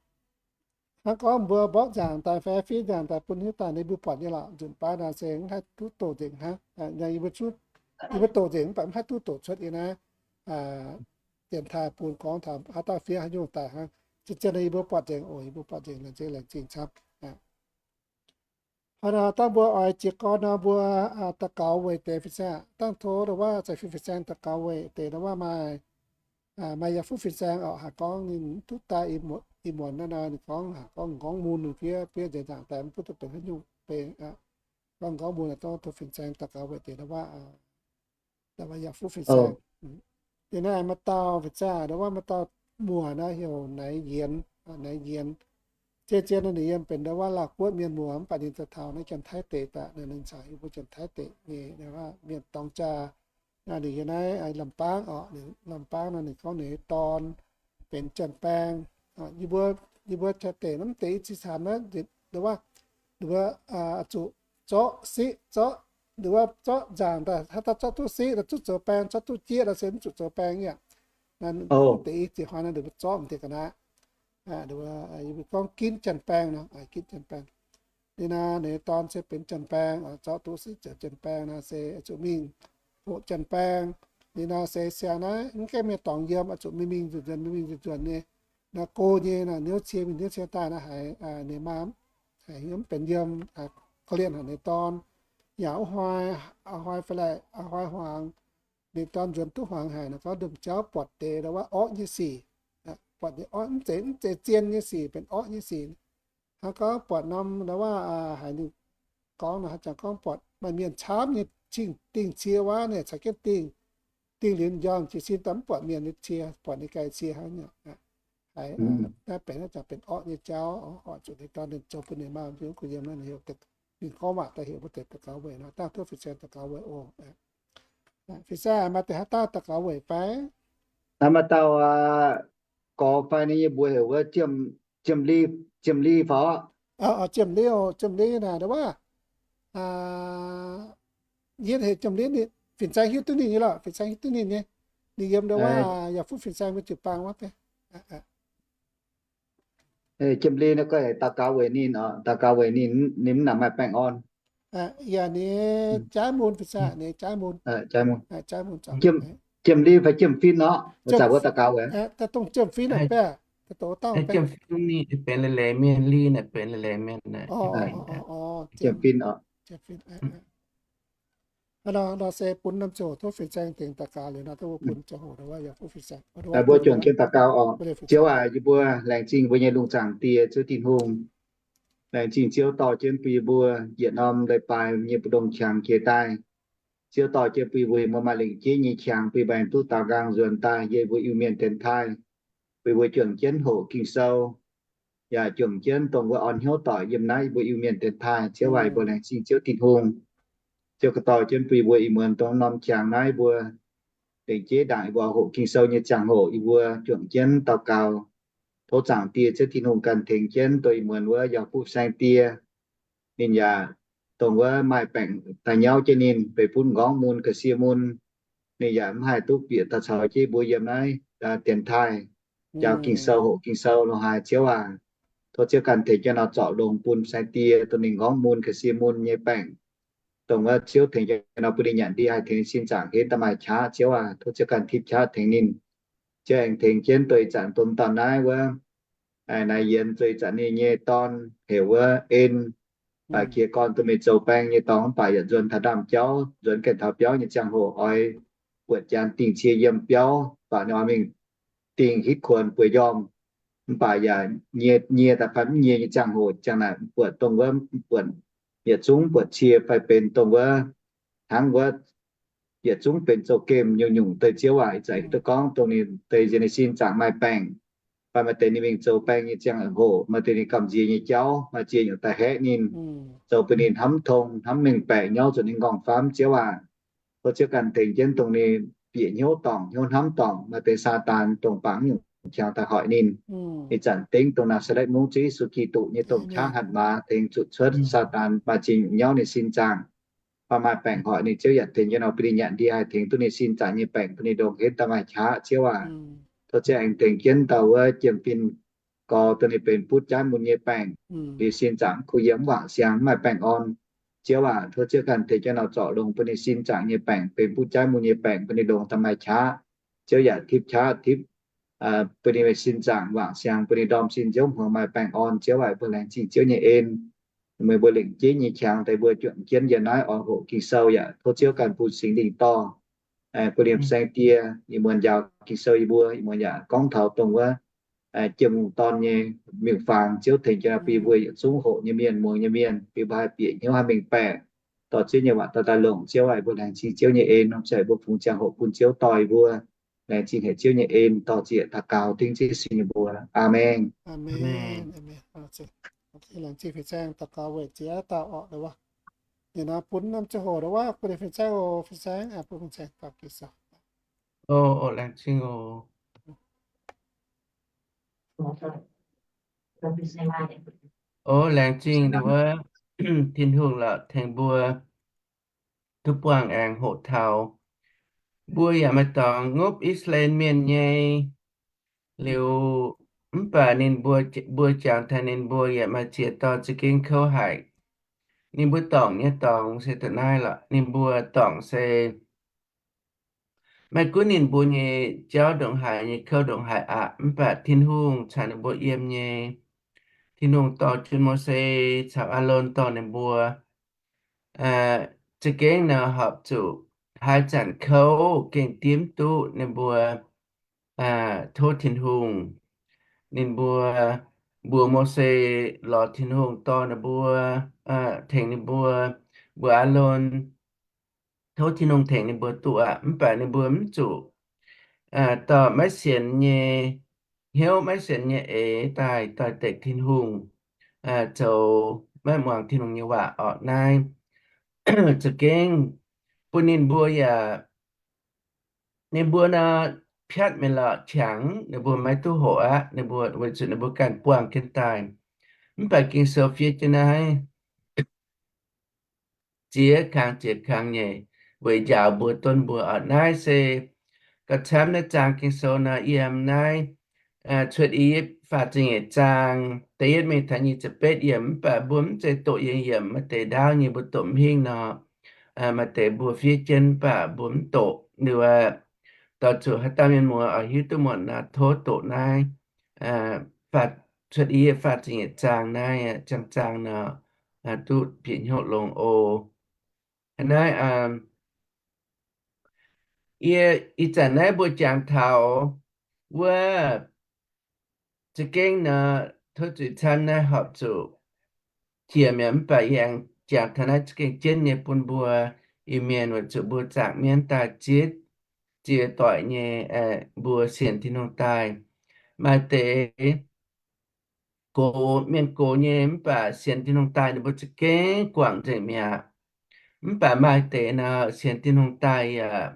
Hnangv gorngv mbuo mborqv nzangc daaih fai fiev nzangc daaih bun hiuv daaih, ninh mbuo buatc nyei lorqc. Nzunc baav naaic se mv haih duqv doqc nzengc hnangv. Yie mbuo doqc nzengc mv baac mv haih duqv doqc cuotv yie naaiv dienx taaih bun gorngv taux haaix dauh fiev haaix nyungc daaih hnangv. Zien-zien yie mbuo buatc nzengc oc, yie mbuo buatc nzengc, laengz zingh, laengz zingh camv. Hnangv naaic dangh mbuo oix jiez gorn nor, mbuo daux gaux weic deix fin-saeng, dangh tov ndongc wuov caux fin-saeng daux gaux weic deix ndongc wuov maaih, maaih yaac fuqv fin-saeng orqc, haiz gorngv ninh mv duqv daaih ih muonz naaiv nor, ninh gorngv haiz gorngv m'nqorngv mun ninh fiev, fiev nzengc nzangc daaih mv duqv duqv benx haaix nyungc benx. Gorngv m'nqorngv mun naaic dongh tov fin-saeng daux gaux weic deix ndongc wuov, ndongc wuov yaac fuqv fin-saeng. Liuz naaiv maaih dauh fin-saeng ndongc wuov maaih dauh muoc naaiv heuc Naix Yienx, Naix Yienx. Zien-zien ninh yiem benx ndongc wuov Laauv Guoqv mienh muoc, mv baac ninh daaih taux naaiv Janx-Taiv deic daaih, ninh caux yie mbuo Janx-Taiv deic nyei mienh dorng jaa. Ninh yiem naaiv Lamh Baang orqc, Lamh Baang nor ninh gorngv ninh nyei dorn benx janx-baeng. Yie mbuo, yie mbuo Janx-Taiv deic mv deix i cin camv naaiv, ndongc wuov, ninh mbuo zuqc zorqv siqv zorqv, ndongc wuov zorqv nzangc daaih, haaix dauh zorqv duqv siqv nor zuqc zoux baeng, zorqv duqv jieqv nor se mv zuqc zoux baeng aqv. Mv deix i ziex hnoi nor ninh mbuo zorqv mv deix ga'naaiv. Yie mbuo gorngv ginv janx-baeng nor, ginv janx-baeng. Liuz naaiv ninh dorn se benx janx-baeng, zorqv duqv siqv zoux janx-baeng nor se zuqc mingh hoqc janx-baeng. Liuz nor se siang naaiv mv gaengh mienh dorngx yiem, zuqc mingh mingh nzuonx nzuonx, mingh mingh nzuonx nzuonx nyei. Naaiv go nyei naaiv, niouv cie mingh niouv cie daaih naaiv haiz ninh maa haiz mv benx yiem, korv-lienh haic ninh dorn. Yaac wuov hnoi, a'hnoi fai laih, a'hnoi hmuangx, ninh dorn nzuonx duqv hmuangx haic nor, gorngv ndongc jauv buatc deix ndongc wuov orqv nyei sic, buatc nyei orqv, mv zeiz, mv zeiz zien nyei sic, benx orqv nyei sic. Hnangv gorngv buatc norm ndongc wuov, haiz ninh gorngv nor, haaix zanc gorngv buatc maaih mienh camv nyei cing-dingh cie wuov, ninh caux jienv dingh, dingh liuz njormh jiez sin daaih mv buatc mienh nyei cie, buatc ninh ganh cie hnangv nyei. Haiz naaiv benx haaix zanc benx orqv nyei jauv, orqv zuqc ninh dorn ninh zoux bun ninh maa gu'nyuoz naaiv, ninh heuc, ninh gorngv waac daaih heuc mbuo deix daux gaux weic nor, dangh tov fin-saeng daux gaux weic oc. Fin-saeng maaih deix haaix dauh daux gaux weic fai? Naaiv maaih dauh gorx fai, ninh nyei mbuox heuc wuov Jiem, Jiem Li, Jiem Li fai? Jiem Li, Jiem Li naaic ndongc wuov, yie heuc Jiem Li, fin-saeng hiuv duqv ninh nyei lorqc, fin-saeng hiuv duqv ninh nyei. Ninh yiem ndongc wuov yaac fuqv fin-saeng mbuo jiu-baang wuov. Jiem Li naaiv gorngv daux gaux weic ninh oc, daux gaux weic ninh, ninh mv nangc maaih baengh orn. Yaac ninh jaaix mun, fin-saeng ninh jaaix mun. Jiem Li fai Jiem Fin oc, zanc wuov daux gaux weic. Dongh Jiem Fin, Jiem Fin naaic benx leiz-leiz mienh, Li naaic benx leiz-leiz mienh. Jiem Fin oc. Nor se bun norm ziangh hoc tov fin-saeng tengx daux gaux liuz nor, tov mbuo bun ziangh hoc wuov yaac fuqv fin-saeng. Mbuo juangc jienv daux gaux oc. Ziouv aac, yie mbuo laengz zingh mbuo nyei lungh zaangc Die, Ziouv Tin-Hungh. Laengz zingh Ziouv dorh jienv bun yie mbuo yietc norm leiz-baaix nyei mbu'ndongx qangx jiex daaih. Ziouv dorh jienv bun yie mbuo, yie mbuo maaih lengc jeiv nyei qangx bun yie mbuo aengx duqv daaux nqaang nzuonx daaih yiem yie mbuo Iu-Mienh dienx taaih. Bun yie mbuo juangc jienv hoqc Ging-Sou, yaac juangc jienv dongh wuov orn hnyouv doic yiem naaiv yie mbuo Iu-Mienh dienx taaih. Ziouv aac, yie mbuo laengz zingh Ziouv Tin-Hungh. Ziouv ganh dorh jienv bun yie mbuo ih muonz dongh norm qangx naaiv yie mbuo lengc jeiv ndaangc yie mbuo hoqc Ging-Sou nyei ziangh hoc, yie mbuo juangc jienv daux gaux. Tov Zaangc Die Ziouv Tin-Hungh ganh tengx jienv dongh ih muonz wuov yaac fuqv saeng die. Ninh yaac dongh wuov maaih baengc daaih nyauv jienv ninh, beiv butv m'nqorngv mun ga'sie mun. Ninh yaac mv haih duqv bieqc daaih caux jienv mbuo yiem naaiv dienx taaih njaaux Ging-Sou, hoqc Ging-Sou lo haaix, Ziouv aac. Tov Ziouv ganh tengx jienv nor zorc longx bun saeng die dongh ninh m'nqorngv mun ga'sie mun nyei baengc. Dongh wuov Ziouv tengx jienv nor bun ninh nyanc ndie haih tengx ninh sin zaangc henv daaih maaih qaqv, Ziouv aac. Tov Ziouv ganh tipv qaqv tengx ninh. Ziouv aengx tengx jienv dongh ih zanc domh dauh naaiv wuov, Naaiv Yienx, zoux ih zanc ninh nyei dorn heuc wuov En, baac jiex gorn dongh meih zoux baeng nyei dorngx, mv baac yaac nzuonx taux ndaamv-jauv, nzuonx ganh taux biauv nyei ziangh hoc oix buatc janx dingh cie yiem biauv, baac ninh oix mingh dingh hitv kuonx bueix njormh, mv baac yaac nyie, nyie daaih fai mv nyie nyei ziangh hoc, ziang naaic buatc dongh wuov, buatc yietc zungv buatc cie fai benx dongh wuov, hnangv wuov yietc zungv benx zouv gemh nyungc-nyungc deix, Ziouv aac. Ih zanc hiuv duqv gorngv dongh ninh deix nziex ninh sin zaangc maaih baengc, Mv baac maaih deix ninh mingh zoux baeng nyei ziangh hoc, maaih deix ninh gamh nziex nyei jauv, maaih ziex nyungc daaih haeqv ninh, zoux bun ninh hnamv tong, hnamv mengh baeqc, nyauv zuqc ninh nqorngv-famv. Ziouv aac, tov Ziouv ganh tengx jienv dongh ninh bieqc hnyouv dorngc, hnyouv hnamv dorngc, maaih deix Saadaan dongh bangc nyungc qangx daaih hoic ninh. Ih zanc dengv dongh Naa^saa^letv Mungv Ziouv Yesu Giduc nyei domh qaqv hatc maaz tengx zuqc cuotv Saadaan maaih ziex nyungc nyauv ninh sin zaangc, baac maaih baengc hoic ninh. Ziouv yaac tengx jienv nor bun ninh nyanc ndie haih tengx duqv ninh sin zaangc nyei baengc bun ninh ndongc henv daaih maaih qaqv. Ziouv aac, tov Ziouv aengx tengx jienv dauh wuov jiem-fin gorx, dongh ninh benx butv jaaiv mun nyei baengc, liuz sin zaangc kuh yiem mv wangc siang, mv maaih baengh orn. Ziouv aac, tov Ziouv ganh tengx jienv nor zorc longx bun ninh sin zaangc nyei baengc benx butv jaaiv mun nyei baengc bun ninh longx daaih maaih qaqv. Ziouv yaac tipv qaqv tipv bun ninh sin zaangc wangc siang, bun ninh ndorm sin nziouv hmuangx maaih baengh orn. Ziouv aac, mbuo laengz zingh Ziouv nyei en. Meih mbuo lengc jeiv nyei qangx daaih mbuo juangc jienv yiem naaiv oix hoqc Ging-Sou yaac tov Ziouv ganh bun Singx Lingh dorh bun liemh saeng die, ih muonz njaaux Ging-Sou yie mbuo, ih muonz yaac gorngv taux dongh wuov jiem-lungh dorn nyei miuc-fangx. Ziouv tengx jienv bun yie mbuo yietc zungv hoqc nyei mienh, muangx nyei mienh, bun mbuo haih bieqc hnyouv haih mengh baeqc dorh Ziouv nyei waac dorh daaih longc. Ziouv aac, mbuo laengz zingh Ziouv nyei en, mv zeiz mbuo fungx ziangh hoc bun Ziouv dorh yie mbuo. Laengz zingh haic Ziouv nyei en, dorh zieqc daux gaux dengv Ziouv Yesu nyei mbuox. Aamen. O, laengz zingh ndau wuov Tin-Hungh lorqc tengx mbuo duqv buangh aengx hoqc taux mbuo yaac maaih dorngx ngopv I^saa^laa^en Mienh nyei liuz, mv baac ninh mbuo, mbuo jangx taux ninh mbuo yaac maaih ziex dorh za'gengh kouv haic. Ninh mbuo dorngc nyei dorngx se da'naaiv lorqc. Ninh mbuo dorngc se maiv gunv ninh mbuo nyei jauv ndongc haaix nyei kouv ndongc haaix aqv, mv baac Tin-Hungh caux ninh mbuo yiem nyei. Tin-Hungh dorh jienv Mose caux Aalon dorh ninh mbuo za'gengh nor horpc zuqc haaix zanc kouv gengh dimv duqv ninh mbuo tov Tin-Hungh. Ninh mbuo mbuox Mose lorz Tin-Hungh dorh ninh mbuo, tengx ninh mbuo, mbuox Aalon tov Tin-Hungh tengx ninh mbuo duqv aqv. Mv baac ninh mbuo mv zuqc, dorh maiv sienx nyei hnyouv, maiv sienx nyei eix daaih doix-dekc Tin-Hungh, zoux maiv muangx Tin-Hungh nyei waac orqc. Naaiv za'gengh bun ninh mbuo yaac, ninh mbuo nor piatv mingh lorqc, qangx ninh mbuo maiv duqv hoqc aqv. Ninh mbuo weic zuqc ninh mbuo ganh buangh jienv daaih. Mv baac Ging-Sou fiev jienv naaiv ziex kang ziex kang nyei weic njaaux mbuo, donv mbuo orqc. Naaiv se gauh camv naaiv zaang Ging-Sou nor yiem naaiv Cuotv I^yipv faah ziepc nyeic zaang da'yietv mingh taux nyic ziepc betv yiemc. Mv baac mbuo mv zeiz doqc yiemc yiemc, maaih deix ndaauv nyei mbuo doqc mv hingh nor, maaih deix mbuo fiev jienv mv baac mbuo mv doqc. Liuz, dorh zuqc haaix dauh mienh muoz oix hiuv duqv muonc nor, tov doqc naaiv Cuotv I^yipv faah ziepc nyeic zaang naaiv, zaang zaang nor, duqv bieqc hnyouv longx oc. Naaiv, yie ih zanc naaiv mbuo jangx taux wuov za'gengh nor, tov zuiz camv naaiv horpc zuqc jiex mi'aqv. Mv baac yie aengx jangx taux naaiv za'gengh jienv nyei bun mbuo Iu-Mienh weic zuqc mbuo zaangc mienv daaih ziex ziex doic nyei, mbuo sienx Tin-Hungh daaih. Maaih deix gox, mienh gox nyei mv baac sienx Tin-Hungh daaih ninh mbuo za'gengh guangc nzengc mi'aqv. Mv baac maaih deix nor sienx Tin-Hungh daaih yaac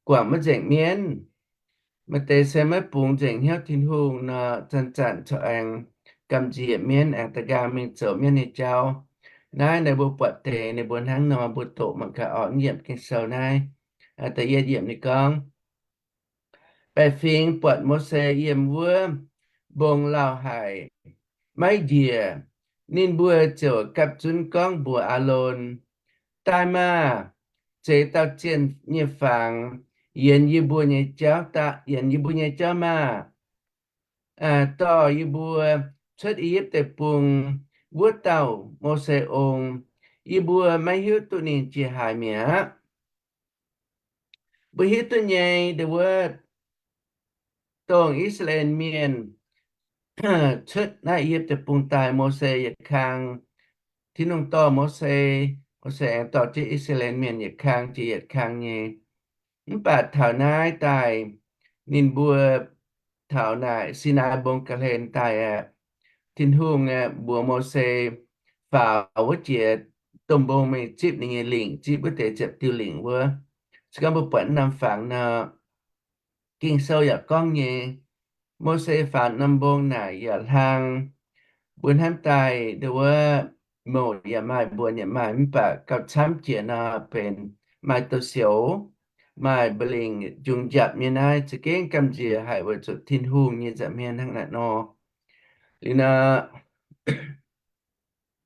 guangc maiv nzengc mienv. Maaih deix se maiv bungx nzengc hnyouv Tin-Hungh nor, zanc-zanc corc aengx gamh nziex mienv, aengx da'nqaang mingh zoux mienv nyei jauv. Naaiv naaiv mbuo buatc deix ninh mbuo hnangv nor, mbuo doqc mangc gaax oc. Yiemc Ging-Sou naaiv da'yietv yiemc ninh gorngv, Baeqc fingx buatc Mose yiem wuov mbong lauh haic, maiv njiec. Ninh mbuo ziouc gapv zunv gorngv mbuox Aalon, Daaih maah! Zeix dauh zienh nyei fangx yienx yie mbuo nyei jauv, yienx yie mbuo nyei jauv maah! Dorh yie mbuo cuotv I^yipv Deic-Bung wuov dauh Mose ong, yie mbuo maiv hiuv duqv ninh njih haaix mi'aqv. Mbuo hiuv duqv nyei, wuov dongh I^saa^laa^en Mienh cuotv naaiv I^yipv Deic-Bung daaih, Mose yietc kang, Tin-Hungh dorh Mose, Mose aengx dorh jienv I^saa^laa^en Mienh yietc kang jiex yietc kang nyei. Mv baac taux naaiv daaih ninh mbuo taux naaic Sinaai Mbong ga'hlen daaih aeqv, Tin-Hungh aeqv, mbuox Mose faaux wuov jiex domh mbong mingh zipv ninh nyei lingc, zipv wuov deix ziepc diuh lingc wuov. Se gorngv mbuo buatc norm fangx nor, Ging-Sou yaac gorngv nyei, Mose faaux norm mbong naaic yaac hlang, mbuo hnamv daaih nduov wuov mouc yaac maaih, mbuonx yaac maaih, mv baac gauh camv jiex nor benx maaih douz-sioux, maaih mba'lingc njungh njapc nyei naaiv za'gengh gamh nziex haic weic zuqc Tin-Hungh nyei nza'hmien hnangv naaic nor. Liuz nor,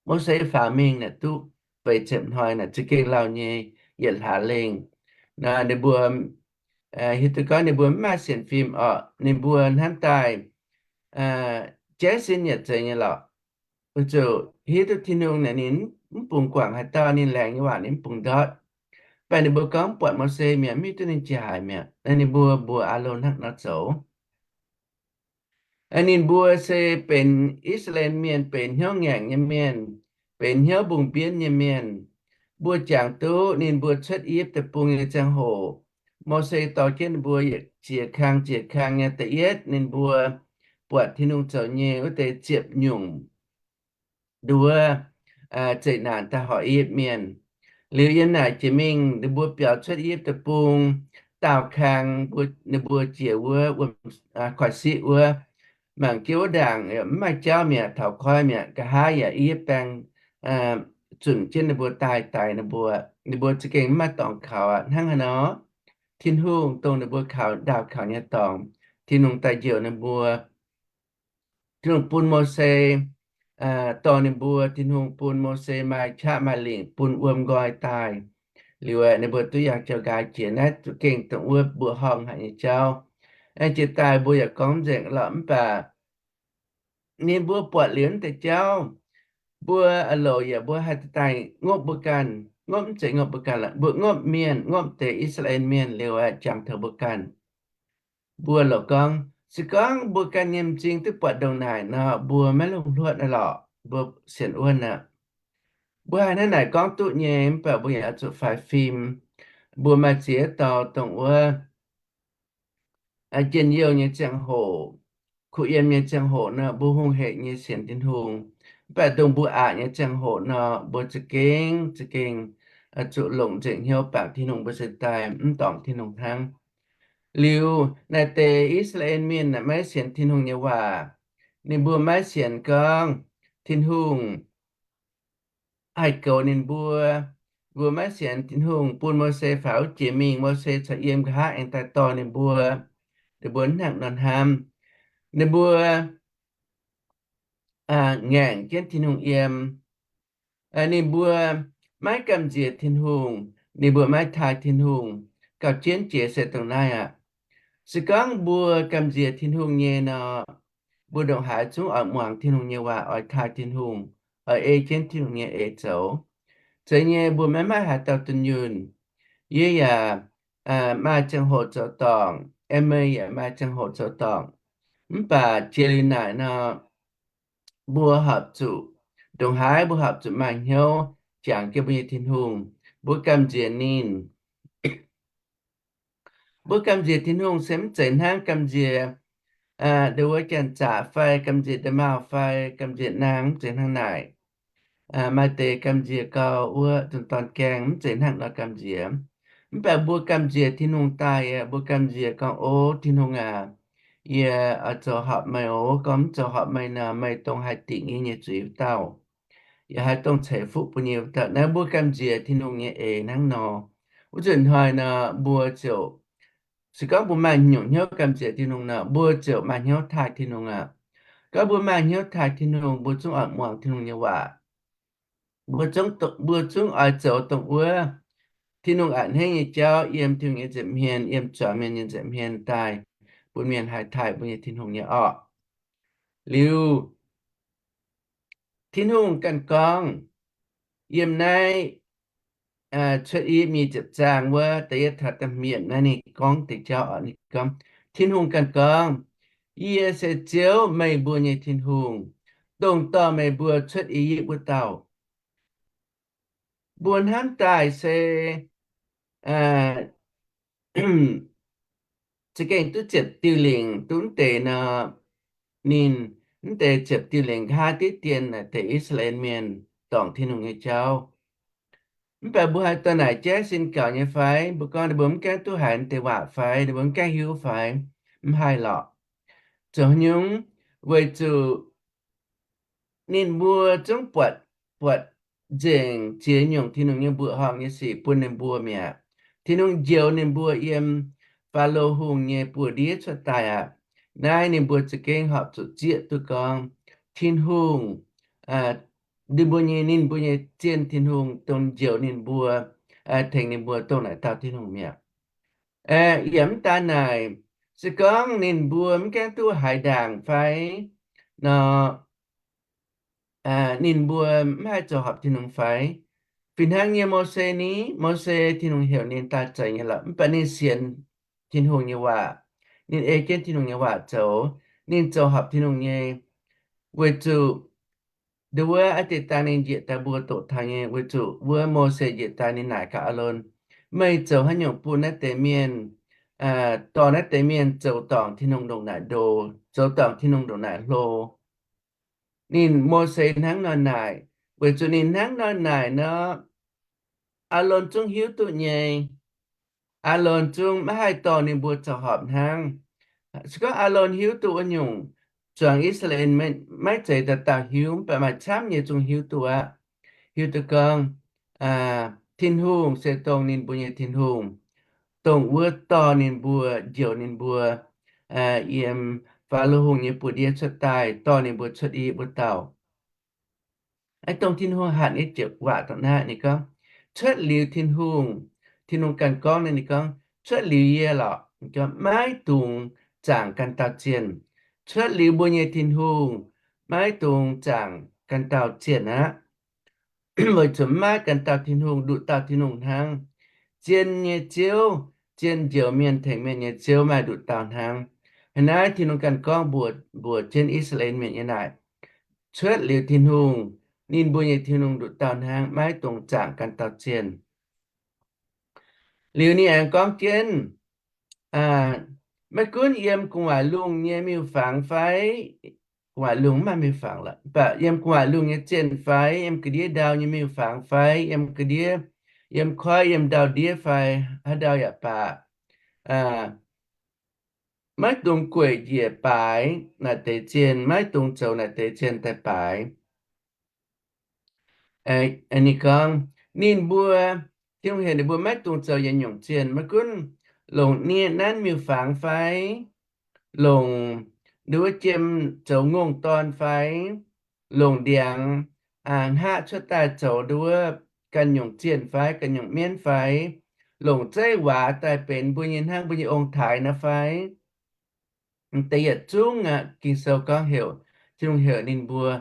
Mose faaux mingh naaic duqv feix ziepc hnoi naaic za'gengh lauh nyei yietc hlaax lengh. Naaic ninh mbuo hiuv duqv gorngv ninh mbuo mv maaih sienx fim orqc, ninh mbuo hnamv daaih jaiv sin yietc zeiz nyei lorqc. Weic zuqc hiuv duqv Tin-Hungh naaic ninh mv bungx guangc haaix dauh, ninh laengz nyei waac ninh mv bungx ndortv. Mv baac ninh mbuo gorngv buatc Mose mi'aqv, mv hiuv duqv ninh jiex haaix mi'aqv. Naaiv ninh mbuo mbuox Aalon hnangv nor zoux. Ninh mbuo se benx I^saa^laa^en Mienh, benx hnyouv ngaengc nyei mienh, benx hnyouv mbungh mbienv nyei mienh. Mbuo jangx duqv ninh mbuo cuotv I^yipv Deic-Bung nyei ziangh hoc, Mose dorh jienv ninh mbuo yietc jiex kang jiex kang nyei. Da'yietv ninh mbuo buatc Tin-Hungh zoux nyei wuov deix ziepc nyungc nduov zeqc naanc daaih horpc I^yipv Mienh. Liuz yiem naaic jiex mingh ninh mbuo biaux cuotv I^yipv Deic-Bung, daauh kang ninh mbuo jiex wuov wuom, koiv-siqv wuov, mangc jienv wuov ndaangc mv maaih jauv mi'aqv, taux koiv mi'aqv, nqa'haav yaac I^yipv baeng zunc jienv ninh mbuo daaih daix ninh mbuo. Ninh mbuo za'gengh mv maaih dorngx kaux aqv. Hnangv haaix nor? Tin-Hungh dongh ninh mbuo kaux ndaauh kaux nyei dorngx. Tin-Hungh daaih njoux ninh mbuo. Tin-Hungh bun Mose dorh ninh mbuo, Tin-Hungh bun Mose maaih qaqv maaih lingc, bun wuom nqoi daaih. Liuz ninh mbuo duqv yangh jauv-nqaai jiex. Naaiv za'gengh dongh wuov mbuoqc horngh haic nyei jauv. Aengx jiex daaih mbuo yaac gorngv nzengc lorqc, mv baac ninh mbuo buatc liuz naaiv deix jauv, mbuo a'louc yaac mbuo haih daaih ngopv mbuo ganh. Ngopv mv zeiz ngopv mbuo ganh lorqc, mbuo ngopv mienh, ngopv deix I^saa^laa^en Mienh liuz aeqv, jangx taux mbuo ganh. Mbuo louc gorngv, se gorngv mbuo ganh nyei m'zing duqv buatc ndongc naaic nor, mbuo maiv longc hluotv naaiv lorqc, mbuo sienx wuonh aqv. Mbuo haih hnangv naaic gorngv duqv nyei, mv baac mbuo yaac oix zuqc faix fim. Mbuo maaih ziex dauh dongh wuov njien-youh nyei ziangh hoc, kuh yiem nyei ziangh hoc nor, mbuo hungh hec nyei sienx Tin-Hungh. Mv baac dongh mbuo aqc nyei ziangh hoc nor, mbuo za'gengh, za'gengh zuqc longc nzengc hnyouv bangc Tin-Hungh, mbuo se daaih mv dorngc Tin-Hungh hnangv. Liuz naaiv deix I^saa^laa^en Mienh naaic maiv sienx Tin-Hungh nyei waac. Ninh mbuo maiv sienx gorngv Tin-Hungh haih goux ninh mbuo. Mbuo maiv sienx Tin-Hungh bun Mose faaux wuov jiex mingh, Mose caux yiem nqa'haav aengx daaih dorh ninh mbuo. Ninh mbuo hnangv nor hnamv. Ninh mbuo ngaengc jienv Tin-Hungh yiem. Ninh mbuo maiv gamh nziex Tin-Hungh, ninh mbuo maiv taaih Tin-Hungh. Gauh jienv jiex se dongh naaiv aqv. Se gorngv mbuo gamh nziex Tin-Hungh nyei nor, mbuo ndongc haaix zungv oix muangx Tin-Hungh nyei waac, oix taaih Tin-Hungh, oix ei jienv Tin-Hungh nyei eix zoux. Zeiz nyei, mbuo maiv maaih haaix dauh dunh yunh. Yie yaac maaih ziangh hoc zoux dorngc, meih yaac maaih ziangh hoc zoux dorngc. Mv baac jiex liuz naaic nor, mbuo horpc zuqc, ndongc haaix mbuo horpc zuqc maaih hnyouv jangx jienv mbuo nyei Tin-Hungh, mbuo gamh nziex ninh. Mbuo gamh nziex Tin-Hungh se mv zeiz hnangv gamh nziex ndongc wuov janx-zaqc fai gamh nziex nda'maauh fai gamh nziex naang, mv zeiz hnangv naaic. Maaih deix gamh nziex gau wuov zunh dorn gaengh, mv zeiz hnangv nor gamh nziex. Mv baac mbuo gamh nziex Tin-Hungh daaih, mbuo gamh nziex gorngv, O Tin-Hungh aac, yie oix zoux horpc meih oc. Gorngv mv zoux horpc meih nor, meih dongh haih dingc yie nyei zuiz wuov dauh, yaac haih dongh ceix fuqv bun yie wuov dauh. Naaiv mbuo gamh nziex Tin-Hungh nyei eix hnangv nor. Wuov nzunc hnoi nor, mbuo ziouc, se gorngv mbuo maaih nyungc hnyouv gamh nziex Tin-Hungh nor, mbuo ziouc maaih hnyouv taaih Tin-Hungh aqv. Gorngv mbuo maaih hnyouv taaih Tin-Hungh, mbuo zungv oix muangx Tin-Hungh nyei waac. Mbuo zungv, mbuo zungv oix zoux dongh wuov Tin-Hungh a'hneiv nyei jauv, yiem Tin-Hungh nyei nza'hmien, yiem zuangx mienh nyei nza'hmien daaih, bun mienh haih taaih mbuo nyei Tin-Hungh nyei orqc. Liuz, Tin-Hungh ganh gorngv, yiem naaiv Cuotv I^yipv nyei ziepc zaang wuov da'yietv taux da'hmz yiemc naaiv ninh gorngv deix jauv oc. Ninh gorngv, Tin-Hungh ganh gorngv, Yie se Ziouv, meih mbuo nyei Tin-Hungh, dongh dorh meih mbuo cuotv I^yipv wuov dauh. Mbuo hnamv daaih se za'gengh duqv ziepc diuh lingc duqv mv deix nor, ninh mv deix ziepc diuh lingc nqa'haav diqv dien naaic deix I^saa^laa^en Mienh dorngc Tin-Hungh nyei jauv. Mv baac mbuo haih dorh naaic jaiv sin gaux nyei fai? Mbuo gorngv ninh mbuo mv gaengh duqv haiz naaiv deix waac fai? Ninh mbuo mv gaengh hiuv fai? Mv haih lorqc. Zoux haaix nyungc? Weic zuqc ninh mbuo zungv buatc, buatc nzengc ziex nyungc Tin-Hungh nyei mbuoqc horngh nyei sic bun ninh mbuo mi'aqv. Tin-Hungh njoux ninh mbuo yiem Faalo Hungh nyei buoz-ndiev cuotv daaih aqv. Naaiv ninh mbuo za'gengh horpc zuqc zieqv duqv gorngv Tin-Hungh, ninh mbuo nyei, ninh mbuo nyei zien Tin-Hungh dongh njoux ninh mbuo, tengx ninh mbuo dongh naaic dauh Tin-Hungh mi'aqv. Yaac mv daan naaic, se gorngv ninh mbuo mv gaengh duqv haiz ndaangc fai nor, ninh mbuo mv haih zoux horpc Tin-Hungh fai? Fih hnangv nyei Mose ni, Mose Tin-Hungh heuc ninh daaih za'eix nyei lorqc, mv baac ninh sienx Tin-Hungh nyei waac. Ninh ei jienv Tin-Hungh nyei waac zoux. Ninh zoux horpc Tin-Hungh nyei, weic zuqc nduov wuov a'deix dangh ninh njiec daaih mbuo doqc taux nyei, weic zuqc wuov Mose njiec daaih ninh naaic gaax Aalon, meih zoux haaix nyungc bun naaiv deix mienh, dorh naaiv deix mienh zoux dorngc Tin-Hungh ndongc naaic ndo, zoux dorngc Tin-Hungh ndongc naaic hlo? Ninh, Mose hnangv nor naaic, weic zuqc ninh hnangv nor naaic nor, Aalon zungv hiuv duqv nyei. Aalon zungv maiv haih dorh ninh mbuo zoux horpc hnangv. Se gorngv Aalon hiuv duqv wuov nyungc, zuangx I^saa^laa^en maiv zeiz dauh dauh hiuv, mv baac maaih camv nyei zungv hiuv duqv aqv. Hiuv duqv gorngv Tin-Hungh se dongh ninh mbuo nyei Tin-Hungh, dongh wuov dorh ninh mbuo, njoux ninh mbuo yiem Faalo Hungh nyei buoz-ndiev cuotv daaih, dorh ninh mbuo cuotv I^yipv wuov dauh. Aa, dongh Tin-Hungh hatc nyei ziepc waac dongh naaiv ninh gorngv, cuotv liuz Tin-Hungh, Tin-Hungh ganh gorngv, ninh gorngv, cuotv liuz yie lorqc, maiv dungx zaangc ganh dauh zienh. Cuotv liuz mbuo nyei Tin-Hungh, maiv dungx zaangc ganh dauh zienh aqv. Weic zuqc maiv maaih ganh dauh Tin-Hungh, nduqc dauh Tin-Hungh hnangv. Zien nyei Ziouv, zien njoux mienh tengx mienh nyei Ziouv maaih nduqc dauh hnangv. Hnangv naaiv Tin-Hungh ganh gorngv mbuox, mbuox jienv I^saa^laa^en Mienh nyei naaic, cuotv liuz Tin-Hungh, ninh mbuo nyei Tin-Hungh nduqc dauh hnangv, maiv dungx zaangc ganh dauh zienh. Liuz ninh aengx gorngv jienv, maiv gunv yiem gu'nguaaic lungh nyei miuc-fangx fai, gu'nguaaic lungh mv maaih miuc-fangx lorqc, mv baac yiem gu'nguaaic lungh nyei zienh fai, yiem ga'ndiev ndau nyei miuc-fangx fai, yiem ga'ndiev, yiem koiv, yiem ndau-ndiev fai, haaix ndau yaac baac, maiv dungx gueic njiec baaix naaic deix zienh, maiv dungx zoux naaic deix zienh daaih baaix. Ninh gorngv, ninh mbuo, Tin-Hungh heuc ninh mbuo maiv dungx zoux yietc nyungc zienh, maiv gunv longc nie nanv miuc-fangx fai, longc nduov jiem zoux ngongh dorn fai, longc ndiangx hngaqv cuotv daaih zoux nduov ganh nyungc zienh fai, ganh nyungc mienv fai, longc zeiv waac daaih benx mbuo nyei hnangv mbuo nyei ong-taaix nor fai. Deix yietc zungv aqv, Ging-Sou gorngv heuc, Tin-Hungh heuc ninh mbuo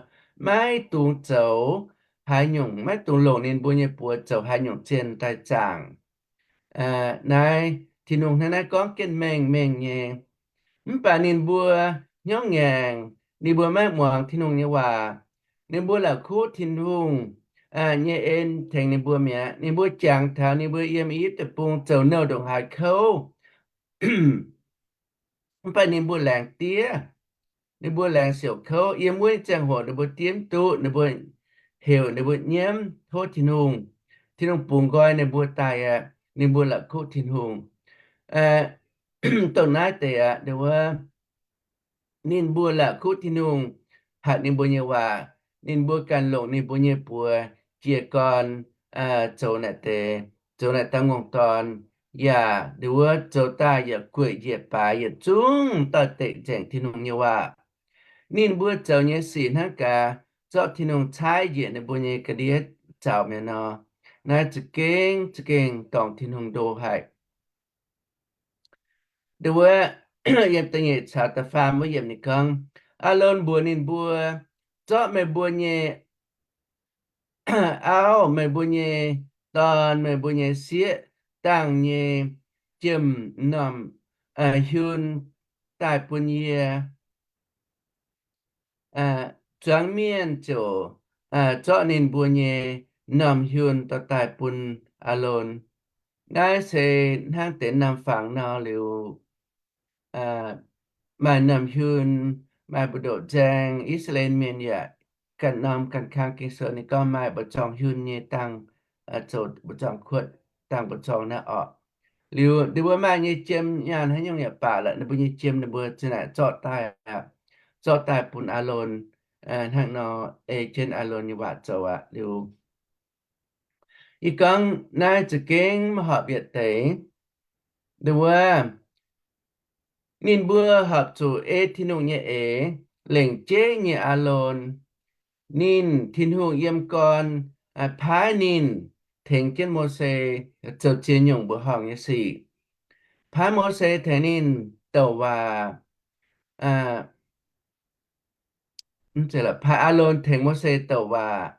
maiv dungx zoux haaix nyungc, maiv dungx longc ninh mbuo nyei buoz zoux haaix nyungc zienh daaih zaangc. Naaiv Tin-Hungh hnangv naaiv gorngv jienv mengh mengh nyei. Mv baac ninh mbuo hnyouv ngaengc, ninh mbuo maiv muangx Tin-Hungh nyei waac. Ninh mbuo la'kuqv Tin-Hungh nyei en tengx ninh mbuo mi'aqv. Ninh mbuo jangx taux ninh mbuo yiem I^yipv Deic-Bung zoux nouh ndongc haaix kouv. Mv baac ninh mbuo laengz diev, ninh mbuo laengz siouc kouv. Yiem wuov ziangh hoc ninh mbuo diev mv duqv, ninh mbuo heuc ninh mbuo nyiemv tov Tin-Hungh. Tin-Hungh bungx nqoi ninh mbuo daaih aqv. Ninh mbuo la'kuqv Tin-Hungh. Dongh naaiv deix aqv, ninh mbuo la'kuqv Tin-Hungh hatc ninh mbuo nyei waac. Ninh mbuo ganh longc ninh mbuo nyei buoz jiez gorn zoux naaic deix, zoux naaic dauh ngongh dorn, yaac nduov zoux daaih yaac gueic njiec baaix, yietc zungv doix-dekc nzengc Tin-Hungh nyei waac. Ninh mbuo zoux nyei sic hnangv gaax zorqv Tin-Hungh caaiv njiec ninh mbuo nyei ga'ndiev zaux mi'aqv nor. Naaiv za'gengh, za'gengh dorngc Tin-Hungh ndo haic. Nduov wuov, yiem da'nyeic caux da'faam wuov yiemc ninh gorngv, Aalon mbuox ninh mbuo, zorqv meih mbuo nyei auv, meih mbuo nyei dorn, meih mbuo nyei sieqv dangh nyei jiem-m'normh hiun daaih bun yie. Zuangx mienh ziouc zorqv ninh mbuo nyei m'normh hiun dorh daaih bun Aalon. Naaiv se hnangv deix m'normh fangx nor liuz, maaih norm hiunh, maaih mbu'ndoqc nzaeng. I^saa^laa^en Mienh yaac ganh norm ganh kang Ging-Sou ninh gorngv maaih mbu'zorng hiunh nyei dangh, zoux mbu'zorng kuotv, dangh mbu'zorng naaiv orqc. Liuz ninh mbuo maaih nyei jiem nyaanh haaix nyungc yaac baac lorqc, ninh mbuo nyei jiem ninh mbuo ziouc naaic zorqv daaih, zorqv daaih bun Aalon, hnangv nor ei jienv Aalon nyei waac zoux aqv. Liuz yie gorngv naaiv za'gengh maiv horpc yietc deix. Nduov, ninh mbuo horpc zuqc ei Tin-Hungh nyei eix, lengc jeiv nyei Aalon. Ninh, Tin-Hungh yiem gorn paaiv ninh tengx jienv Mose zoux ziex nyungc mbuoqc horngh nyei sic. Paaiv Mose tengx ninh douc waac, paaiv Aalon tengx Mose douc waac.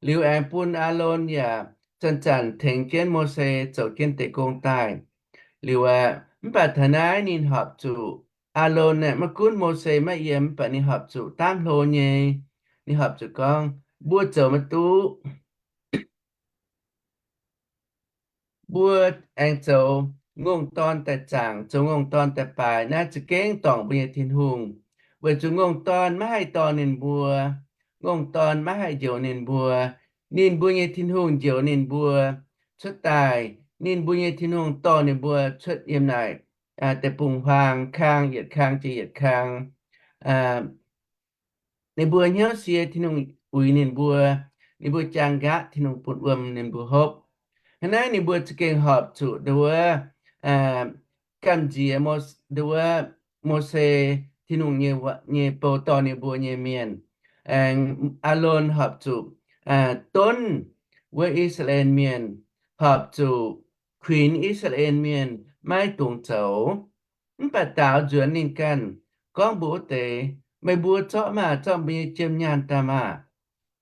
Liuz aengx bun Aalon yaac zanc-zanc tengx jienv Mose zoux jienv deix gong daaih. Liuz aeqv, mv baac taux naaiv ninh horpc zuqc, Aalon aeqv, maiv gunv Mose maiv yiem, mv baac ninh horpc zuqc dangv hlo nyei. Ninh horpc zuqc gorngv, mbuo zoux maiv duqv. Mbuo aengx zoux ngongh dorn daaih zaangc, zoux ngongh dorn daaih baaix. Naaiv za'gengh dorngc mbuo nyei Tin-Hungh, weic zuqc ngongh dorn maiv haih dorh ninh mbuo. Ngongh dorn maiv haih njoux ninh mbuo. Ninh mbuo nyei Tin-Hungh njoux ninh mbuo cuotv daaih. Ninh mbuo nyei Tin-Hungh dorh ninh mbuo cuotv yiem naaic deic-bung-huaang, kang yietc kang jiex yietc kang. Ninh mbuo hnyouv sie Tin-Hungh uix ninh mbuo. Ninh mbuo jaang nqaatv Tin-Hungh bun wuom ninh mbuo hopv. Hnangv naaiv ninh mbuo za'gengh horpc zuqc nduov, gamh nziex nduov Mose, Tin-Hungh nyei bou dorh ninh mbuo nyei mienh. Aengx Aalon horpc zuqc donv wuov I^saa^laa^en Mienh, horpc zuqc kuinx I^saa^laa^en Mienh maiv dungx zoux. Mv baac daaux nzuonx ninh ganh gorngv mbuox wuov deix, meih mbuo zorqv maah, zorqv mbuo nyei jiem nyaanh daaih maah.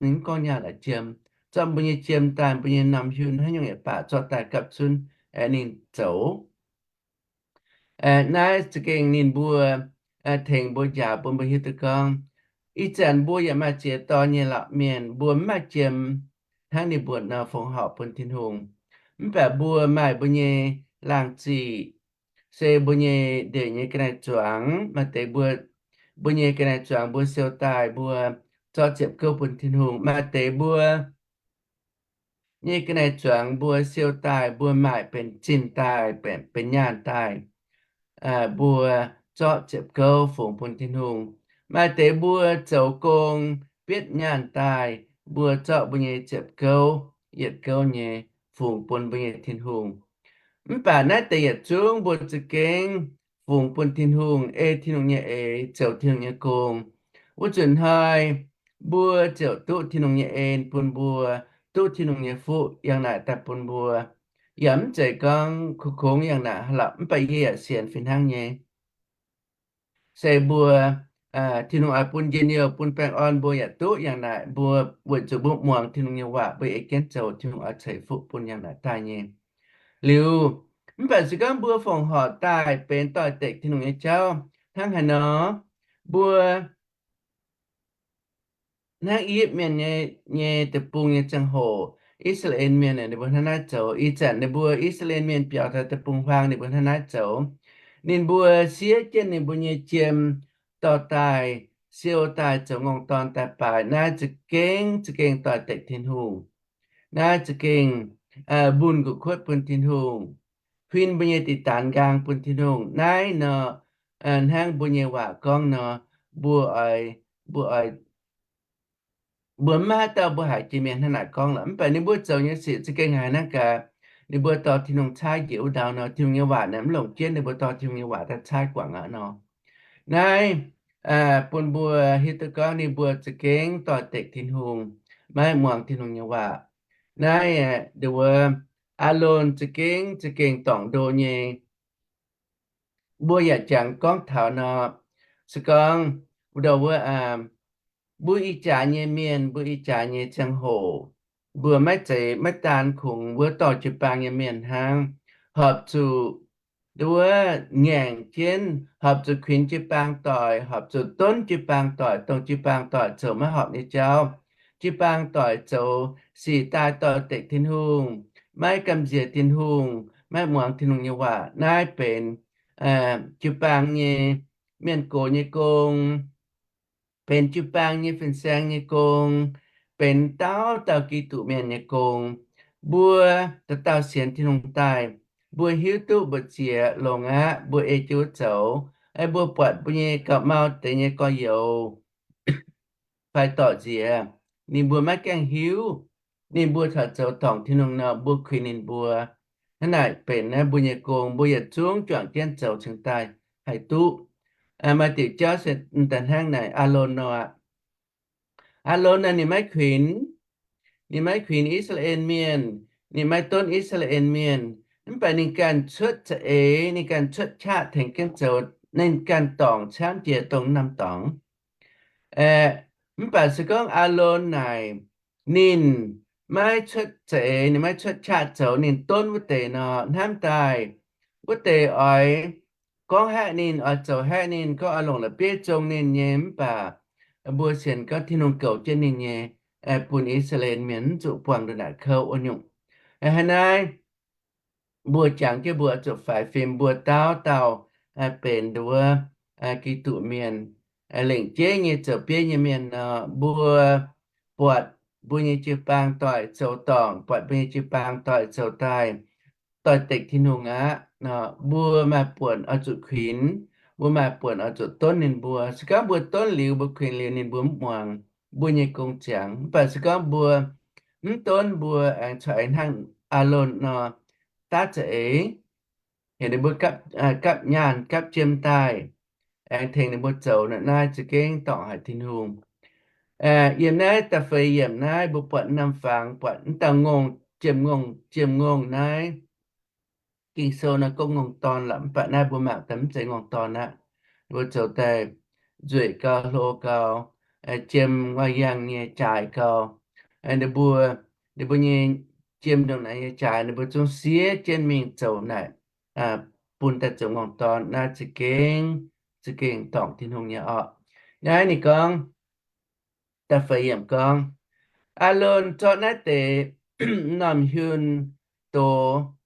Ninh mv gorngv nyaanh la'jiem, zorqv mbuo nyei jiem daaih, mbuo nyei norm hiunh haaix nyungc yaac baac zorqv daaih gapv zunv aengx ninh zoux. Naaiv za'gengh ninh mbuo tengx mbuo njaaux bun mbuo hiuv duqv gorngv, ih zanc mbuo yaac maaih ziex dorn nyei laauc mienh, mbuo mv maaih jiem hnangv ninh mbuo nor fongc horc bun Tin-Hungh. Mv baac mbuo maaih mbuo nyei laangh ziqc, se mbuo nyei ndeic nyei ga'naaiv zuangx. Maaih deix mbuo, mbuo nyei ga'naaiv zuangx mbuo siou daaih mbuo zorqv ziepc gouv bun Tin-Hungh. Maaih deix mbuo nyei ga'naaiv zuangx mbuo siou daaih mbuo maaic benx zinh daaih, benx nyaanh daaih, mbuo zorqv ziepc gouv fungx bun Tin-Hungh. Maaih deix mbuo zoux gong bietv nyaanh daaih, mbuo zorqv mbuo nyei ziepc gouv, yietc gouv nyei fungx bun mbuo nyei Tin-Hungh. Mv baac naaiv deix yietc zungv mbuo za'gengh fungx bun Tin-Hungh, ei Tin-Hungh nyei eix, zoux Tin-Hungh nyei gong. Wuov nzunc hnoi mbuo ziouc duqv Tin-Hungh nyei en bun mbuo, duqv Tin-Hungh nyei fuqv yangh naaic daaih bun mbuo. Yaac mv zeiz gorngv kungx-kungx yangh naaic lorqc, mv baac yie yaac sienx fih hnangv nyei. Se mbuo, Tin-Hungh oix bun njien-youh bun baengh orn mbuo yaac duqv yangh naaic mbuo, weic zuqc mbuo muangx Tin-Hungh nyei waac, mbuo ei jienv zoux, Tin-Hungh oix ceix fuqv bun yangh naaic daaih nyei. Liuz, mv baac se gorngv mbuo fongc horc daaih benx doix-dekc Tin-Hungh nyei jauv hnangv haaix nor, mbuo hnangv I^yipv Mienh nyei, nyei deic-bung nyei ziangh hoc, I^saa^laa^en Mienh ninh mbuo hnangv naaiv zoux. Ih zanc ninh mbuo I^saa^laa^en Mienh biaux taux deic-bung-huaang ninh mbuo hnangv naaiv zoux. Ninh mbuo siev jienv ninh mbuo nyei jiem dorh daaih, siou daaih zoux ngongh dorn daaih baaix. Naaiv za'gengh, za'gengh doix-dekc Tin-Hungh. Naaiv za'gengh mbunh nqox-kuotv bun Tin-Hungh, huin mbuo nyei diqc daanx nqaang bun Tin-Hungh. Naaiv nor, hnangv mbuo nyei waac gorngv nor, mbuo oix, mbuo oix, mbuo mv maaih haaix dauh mbuo haiz jiex mienh hnangv naaic gorngv lorqc. Mv baac ninh mbuo zoux nyei sic za'gengh haiz hnangv gaax, ninh mbuo dorh Tin-Hungh caaiv njiec wuov ndau nor, Tin-Hungh nyei waac naaic mv longc jienv, ninh mbuo dorh Tin-Hungh nyei waac daaih caaiv guangc aqv nor. Naaiv bun mbuo hiuv duqv gorngv ninh mbuo za'gengh doix-dekc Tin-Hungh, maiv muangx Tin-Hungh nyei waac. Naaiv nduov, Aalon za'gengh, za'gengh dorngc ndo nyei. Mbuo yaac jangx gorngv taux nor, se gorngv wuov ndau wuov, mbuo ih jaax nyei mienh, mbuo ih jaax nyei ziangh hoc, mbuo maiv zeiz, maiv daan kungx wuov dorh jiu-baang nyei mienh hnangv, horpc zuqc nduov ngaengc jienv, horpc zuqc kuinx jiu-baang doic, horpc zuqc donv jiu-baang doic, dongh jiu-baang doic zoux maiv horpc nyei jauv. Jiu-baang doic zoux sic daaih doix-dekc Tin-Hungh, maiv gamh nziex Tin-Hungh, maiv muangx Tin-Hungh nyei waac. Naaiv benx jiu-baang nyei mienh gox nyei gong, benx jiu-baang nyei fin-saeng nyei gong, benx dauh dauh Giduc mienh nyei gong. Mbuo dauh dauh sienx Tin-Hungh daaih, mbuo hiuv duqv mbu'ziex longx aqv, mbuo ei jienv wuov zoux, mbuo buatc mbuo nyei gauh mau deix nyei gorx-youz fai dorc nziex, ninh mbuo maiv gaengh hiuv, ninh mbuo taux zoux dorngc Tin-Hungh nor, mbuo kuinx ninh mbuo. Hnangv naaic benx naaiv mbuo nyei gong, mbuo yietc zungv juangc jienv zoux cingx daaih haih duqv. Maaih diuc jauv se daaih hnangv naaic, Aalon nor, Aalon naaic ninh maiv kuinx, ninh maiv kuinx I^saa^laa^en Mienh, ninh maiv donv I^saa^laa^en Mienh, mv baac ninh ganh cuotv za'eix, ninh ganh cuotv qaqv tengx jienv zoux, ninh ganh dorngc camv jiex dongh norm dorngx. Aeqv, mv baac se gorngv Aalon naaic ninh maiv cuotv za'eix, ninh maiv cuotv qaqv zoux, ninh donv wuov deix nor, hnamv daaih wuov deix oix gorngv haeqv ninh, oix zoux haeqv ninh, gorngv oix longc la'bieiv zong ninh nyei. Mv baac mbuo sienx gorngv Tin-Hungh goux jienv ninh nyei, bun I^saa^laa^en Mienh mv zuqc buangh ndongc naaic kouv wuov nyungc. Haaix naaiv mbuo jangx jienv mbuo zuqc faix fim, mbuo dauh dauh benx nduov Giduc Mienh, lengc jeiv nyei zoux bieiv nyei mienh nor, mbuo buatc mbuo nyei jiu-baang doic zoux dorngc, buatc mbuo nyei jiu-baang doic zoux daaih doix-dekc Tin-Hungh aqv, mbuo maaih buonc oix zuqc kuinx, mbuo maaih buonc oix zuqc donv ninh mbuo. Se gorngv mbuo donv liuz, mbuo kuinx liuz, ninh mbuo mv muangx mbuo nyei gong ziangx. Mv baac se gorngv mbuo mv donv, mbuo aengx corc hnangv Aalon nor, daav za'eix, heuc ninh mbuo gapv nyaanh gapv jiem daaih, aengx tengx ninh mbuo zoux, naaiv za'gengh dorngc haic Tin-Hungh. Yiem naaiv da'feix yiemc naaiv mbuo buatc norm fangx, buatc mv dauh ngongh, jiem-ngongh, jiem-ngongh naaiv. Ging-Sou nor gorngv ngongh dorn lorqc, mv baac naaiv mbuo mangc daaih mv zeiz ngongh dorn aqv. Ninh mbuo zoux daaih nzueic gau, hlo gau, jiem nguaaiv yangh nyei jaaix gau. Ninh mbuo, ninh mbuo nyei jiem ndongc naaiv nyei jaaix ninh mbuo zungv siev jienv mingh zoux naaic, bun daaih zoux ngongh dorn. Naaiv za'gengh, za'gengh dorngc Tin-Hungh nyei orqc. Naaiv ninh gorngv, da'feix yiemc gorngv, Aalon zorqv naaiv deix m'normh hiunh dox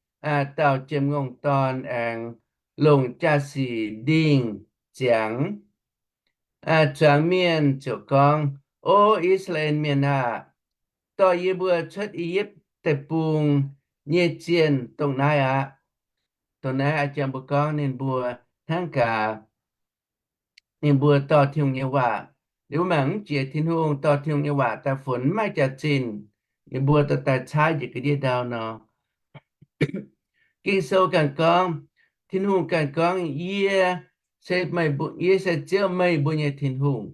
dauh jiem-ngongh dorn aengx longc jaa-sic ndingh ziangx. Zuangx mienh ziouc gorngv, O I^saa^laa^en Mienh aah! Dorh yie mbuo cuotv I^yipv Deic-Bung nyei zienh dongh naaiv aqv. Dongh naaiv a'jang mbuo gorngv ninh mbuo hnangv gaax, ninh mbuo dorh Tin-Hungh nyei waac, ninh mbuo mangc mv jiex Tin-Hungh, dorh Tin-Hungh nyei waac daaih funx mv maaih jaax-zinh, ninh mbuo dorh daaih caaiv njiec ga'ndiev ndau nor. Ging-Sou ganh gorngv, Tin-Hungh ganh gorngv, Yie se meih mbuo, yie se Ziouv, meih mbuo nyei Tin-Hungh.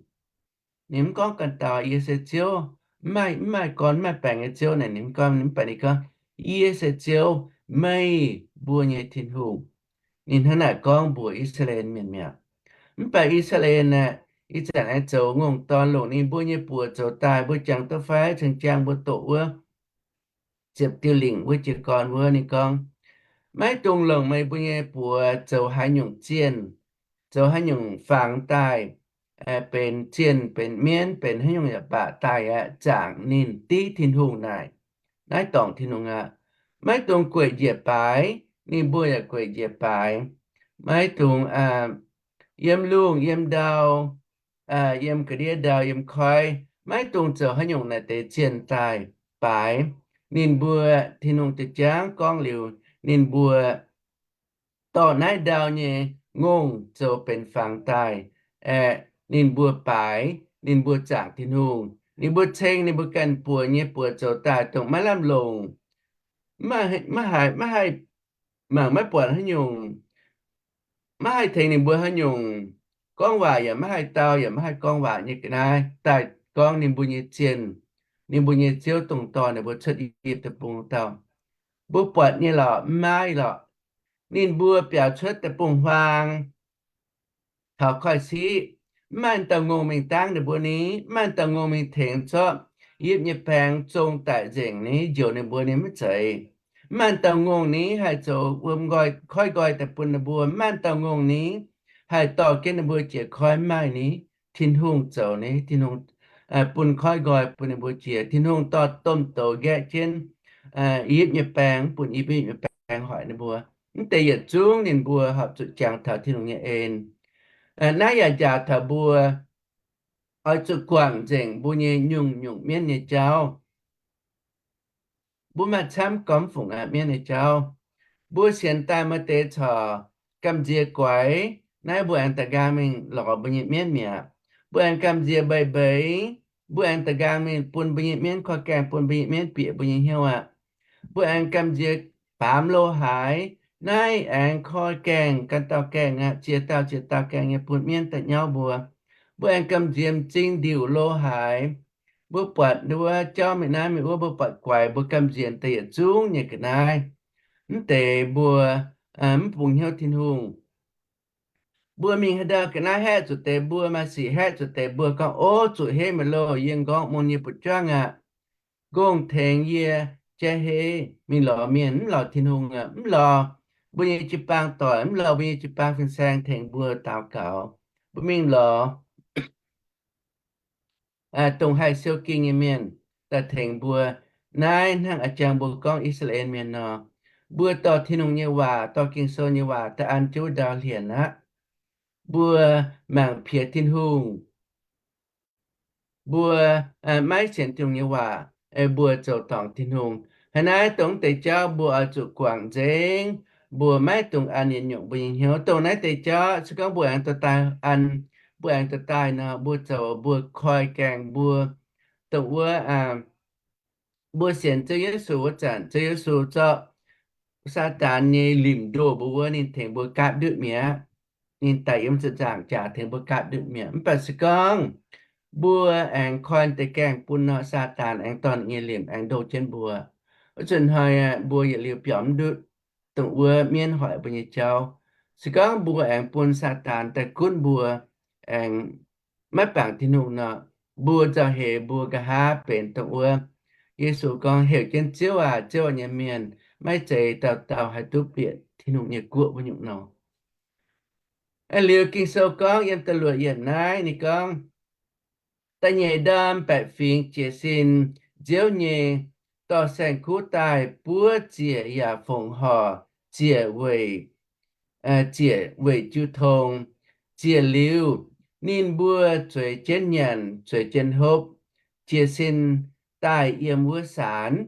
Ninh mv gorngv ganh dau, Yie se Ziouv, mv maaih, mv maaih gorn mv maaih baengc nyei Ziouv naaic, ninh mv gorngv. Mv baac ninh gorngv, Yie se Ziouv, meih mbuo nyei Tin-Hungh. Ninh hnangv naaic gorngv mbuox I^saa^laa^en Mienh mi'aqv. Mv baac I^saa^laa^en aeqv, ih zanc aengx zoux ngongh dorn longc ninh mbuo nyei buoz zoux daaih, mbuo jangx duqv fai? Ceng-jang mbuo doqc wuov ziepc diuh lingc wuov jiez gorn wuov ninh gorngv, Maiv dungx longc meih mbuo nyei buoz zoux haaix nyungc zienh, zoux haaix nyungc fangx daaih, benx zienh, benx mienv, benx haaix nyungc yaac baac daaih aeqv, zaangc ninh div Tin-Hungh naaic. Naaiv dorngc Tin-Hungh aqv. Maiv dungx gueic njiec baaix, ninh mbuo yaac gueic njiec baaix. Maiv dungx yiem lungh yiem ndau, yiem ga'ndiev ndau, yiem koiv, maiv dungx zoux haaix nyungc naaic deix zienh daaih baaix. Ninh mbuo, Tin-Hungh ziouc jangv gorngv liuz, ninh mbuo dorh naaiv ndau nyei ngongh zoux benx fangx daaih, aeqv, ninh mbuo baaix, ninh mbuo zaangc Tin-Hungh. Ninh mbuo ceng ninh mbuo ganh buoz nyei buoz zoux daaih dongh maiv lamh longc, maiv haih, maiv haih mangc maiv buatc haaix nyungc, maiv haih tengx ninh mbuo haaix nyungc gorngv waac, yaac maiv haih dau, yaac maiv haih gorngv waac nyei ga'naaiv daaih gorngv ninh mbuo nyei zienh, ninh mbuo nyei ziouv dongh dorh ninh mbuo cuotv I^yipv Deic-Bung dauh. Mbuo buatc nyei lorqc, maiv lorqc. Ninh mbuo biaux cuotv deic-bung-huaang taux koiv-siqv, mv maaih dauh ngongh mingh dangv ninh mbuo ni, mv maaih dauh ngongh mingh tengx zorqv I^yipv nyei baeng zong daic nzengc ni, njoux ninh mbuo ni mv zeiz. Mv maaih dauh ngongh ni haih zoux wuom nqoi, koiv nqoi daaih bun ninh mbuo. Mv maaih dauh ngongh ni haih dorh jienv ninh mbuo jiex koiv, mv maaih ni. Tin-Hungh zoux ni, Tin-Hungh bun koiv nqoi bun ninh mbuo jiex. Tin-Hungh dorh domh douz nqaeqv jienv I^yipv nyei baeng, bun I^yipv nyei baeng hoic ninh mbuo. Mv deix yietc zungv ninh mbuo horpc zuqc jangx taux Tin-Hungh nyei en. Naaiv yaac njaaux taux mbuo oix zuqc guangc nzengc mbuo nyei nyungc-nyungc mienv nyei jauv. Mbuo maaih camv gormx fungc aqv mienv nyei jauv. Mbuo sienx daaih maaih deix corc gamh nziex guaix, naaiv mbuo aengx da'nqaang mingh lorz mbuo nyei mienv mi'aqv. Mbuo aengx gamh nziex mbeix mbeix, mbuo aengx da'nqaang mingh bun mbuo nyei mienv korv gaengh, bun mbuo nyei mienv bieqc mbuo nyei hnyouv aqv. Mbuo aengx gamh nziex baamz lo haaix, naaiv aengx korv gaengh, ganh dauh gaengh aqv, ziex dauh ziex dauh gaengh nyei bun mienv daaih nyauv mbuo. Mbuo aengx gamh nziex m'zing ndiuc lo haaix, mbuo buatc wuov jauv mingh naaiv mingh wuov, mbuo buatc guaix, mbuo gamh nziex daaih yietc zungv nyei ga'naaiv. Mv deix mbuo mv bungx hnyouv Tin-Hungh. Mbuo mingh haaix ndau ga'naaiv haeqv zuqc deix mbuo, maaih sic haeqv zuqc deix mbuo gorngv, Ov, zuqc heiv meih loh, yie m'nqorngv mun nyei butv juangv aqv. Ngongh tengx yie jaiv heiv mingh lorz mienh, mv lorz Tin-Hungh aqv, mv lorz mbuo nyei jiu-baang doic, mv lorz mbuo nyei jiu-baang fin-saeng tengx mbuo daux gaux. Mbuo mingh lorz dongh haih siou ging nyei mienh daaih tengx mbuo. Naaiv hnangv a'jang mbuo gorngv I^saa^laa^en Mienh nor, mbuo dorh Tin-Hungh nyei waac, dorh Ging-Sou nyei waac daaih an jienv wuov ndau hlienx aqv. Mbuo mangc piex Tin-Hungh, mbuo maiv sienx Tin-Hungh nyei waac, mbuo zoux dorngc Tin-Hungh. Hnangv naaiv dongh deix jauv mbuo oix zuqc guangc nzengc mbuo maiv dungx an yietc nyungc mbuo nyei hnyouv. Dongh naaiv deix jauv se gorngv mbuo aengx dorh daaih an, mbuo aengx dorh daaih nor, mbuo zoux mbuo koi gaengh mbuo dongh wuov mbuo sienx Ziouv Yesu wuov zanc, Ziouv Yesu zorqv Saadaan nyei limc ndoh mbuo wuov, ninh tengx mbuo gaatv ndutv mi'aqv. Ninh daic yiem ziepc nzaangc jaax tengx mbuo gaatv ndutv mi'aqv. Mv baac se gorngv mbuo aengx koi deix gaengh bun nor, Saadaan aengx dorh ninh nyei limc aengx ndoh jienv mbuo. Wuov zanc hnoi mbuo yietc liuz biaux mv ndutv dongh wuov mienv hoic mbuo nyei jauv. Se gorngv mbuo aengx bun Saadaan daaih gunv mbuo, aengx maiv bangc Tin-Hungh nor, mbuo nzauh heix mbuo nqa'haav benx dongh wuov Yesu gorngv, Heuc jienv Ziouv aac, Ziouv aac nyei mienh, maiv zeiz dauh dauh haih duqv bieqc Tin-Hungh nyei guoqv wuov nyungc nor. Liuz Ging-Sou gorngv yiem da'luoqc yiemc naaiv ninh gorngv, Da'nyeic ndorm baeqc fingx jiez sin nziouv nyei, dorh saeng-kuv daaih buov ziec yaac fongc horc ziec weic, ziec weic jiu tong. Ziec liuz, ninh mbuo zueiz jienv nyanc, zueiz jienv hopv, jiez sin daaih yiem wuov saanx.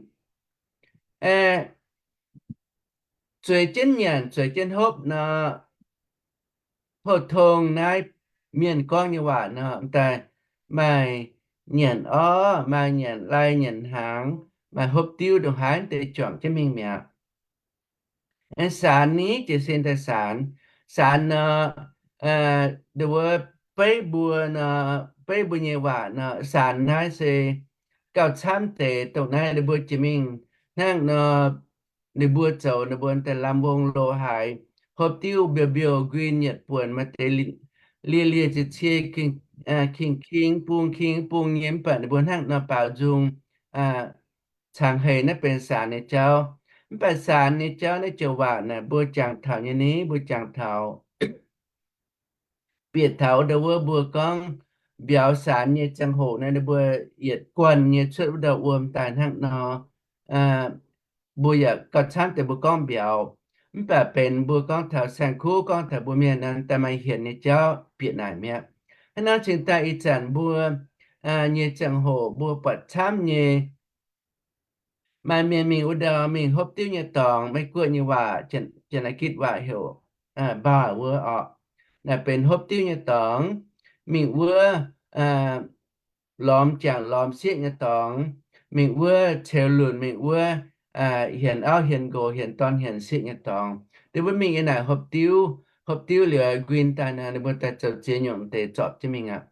Zueiz jienv nyanc, zueiz jienv hopv nor, pou-tong naaiv mienh gorngv nyei waac nor, daaih maaih nyanc orv, maaih nyanc lai nyanc hnaangx, maaih hopv diuv ndongc haaix deix juangc jienv mingh mi'aqv. Saanx ni jiez sin daaih saanx. Saanx nor, wuov beiv mbuo nor, beiv mbuo nyei waac nor, saanx naaiv se gauh camv deix. Dongh naaiv ninh mbuo jiex mingh hnangv nor, ninh mbuo zoux ninh mbuo daaih lamh mbong lo haaix, hopv diuv mbiouh mbiouh nquin yietc buonc, maaih deix lie lie cie cie, king king, bung king bung nyei, mv baac ninh mbuo hnangv nor baaux nzung caangh heix. Naaiv benx saanx nyei jauv. Mv baac saanx nyei jauv naaiv joux waac naaic mbuo jangx taux nyei ni, mbuo jangx taux bieqc taux ndau wuov mbuo gorngv mbiauz saanx nyei ziangh hoc naaiv, ninh mbuo yietc guanh nyei cuotv wuov ndau wuom daaih hnangv nor. Mbuo yaac gauh camv deix mbuo gorngv mbiauz, mv baac benx mbuo gorngv taux saeng-kuv, gorngv taux mbuo mienh naaiv daaih maaih hienx nyei jauv bieqc naaic mi'aqv. Hnangv naaiv cingx daaih ih zanc mbuo nyei ziangh hoc mbuo buatc camv nyei. Maaih mienh mingh wuov ndau mingh hopv diuv nyei dorngx, Meiv Guoqv nyei waac, Janx-Laagitv waac heuc bar wuov orqc. Naaiv benx hopv diuv nyei dorngx, mingh wuov lormx jangc lormx sieqv nyei dorngx, mingh wuov ceux lunc, mingh wuov hienx auv hienx nqox hienx dorn hienx sieqv nyei dorngx. Ninh mbuo mingh yiem naaic hopv diuv, hopv diuv liuz nquin daaih nor, ninh mbuo daaih zoux ziex nyungc deix zorpc jienv mingh aqv.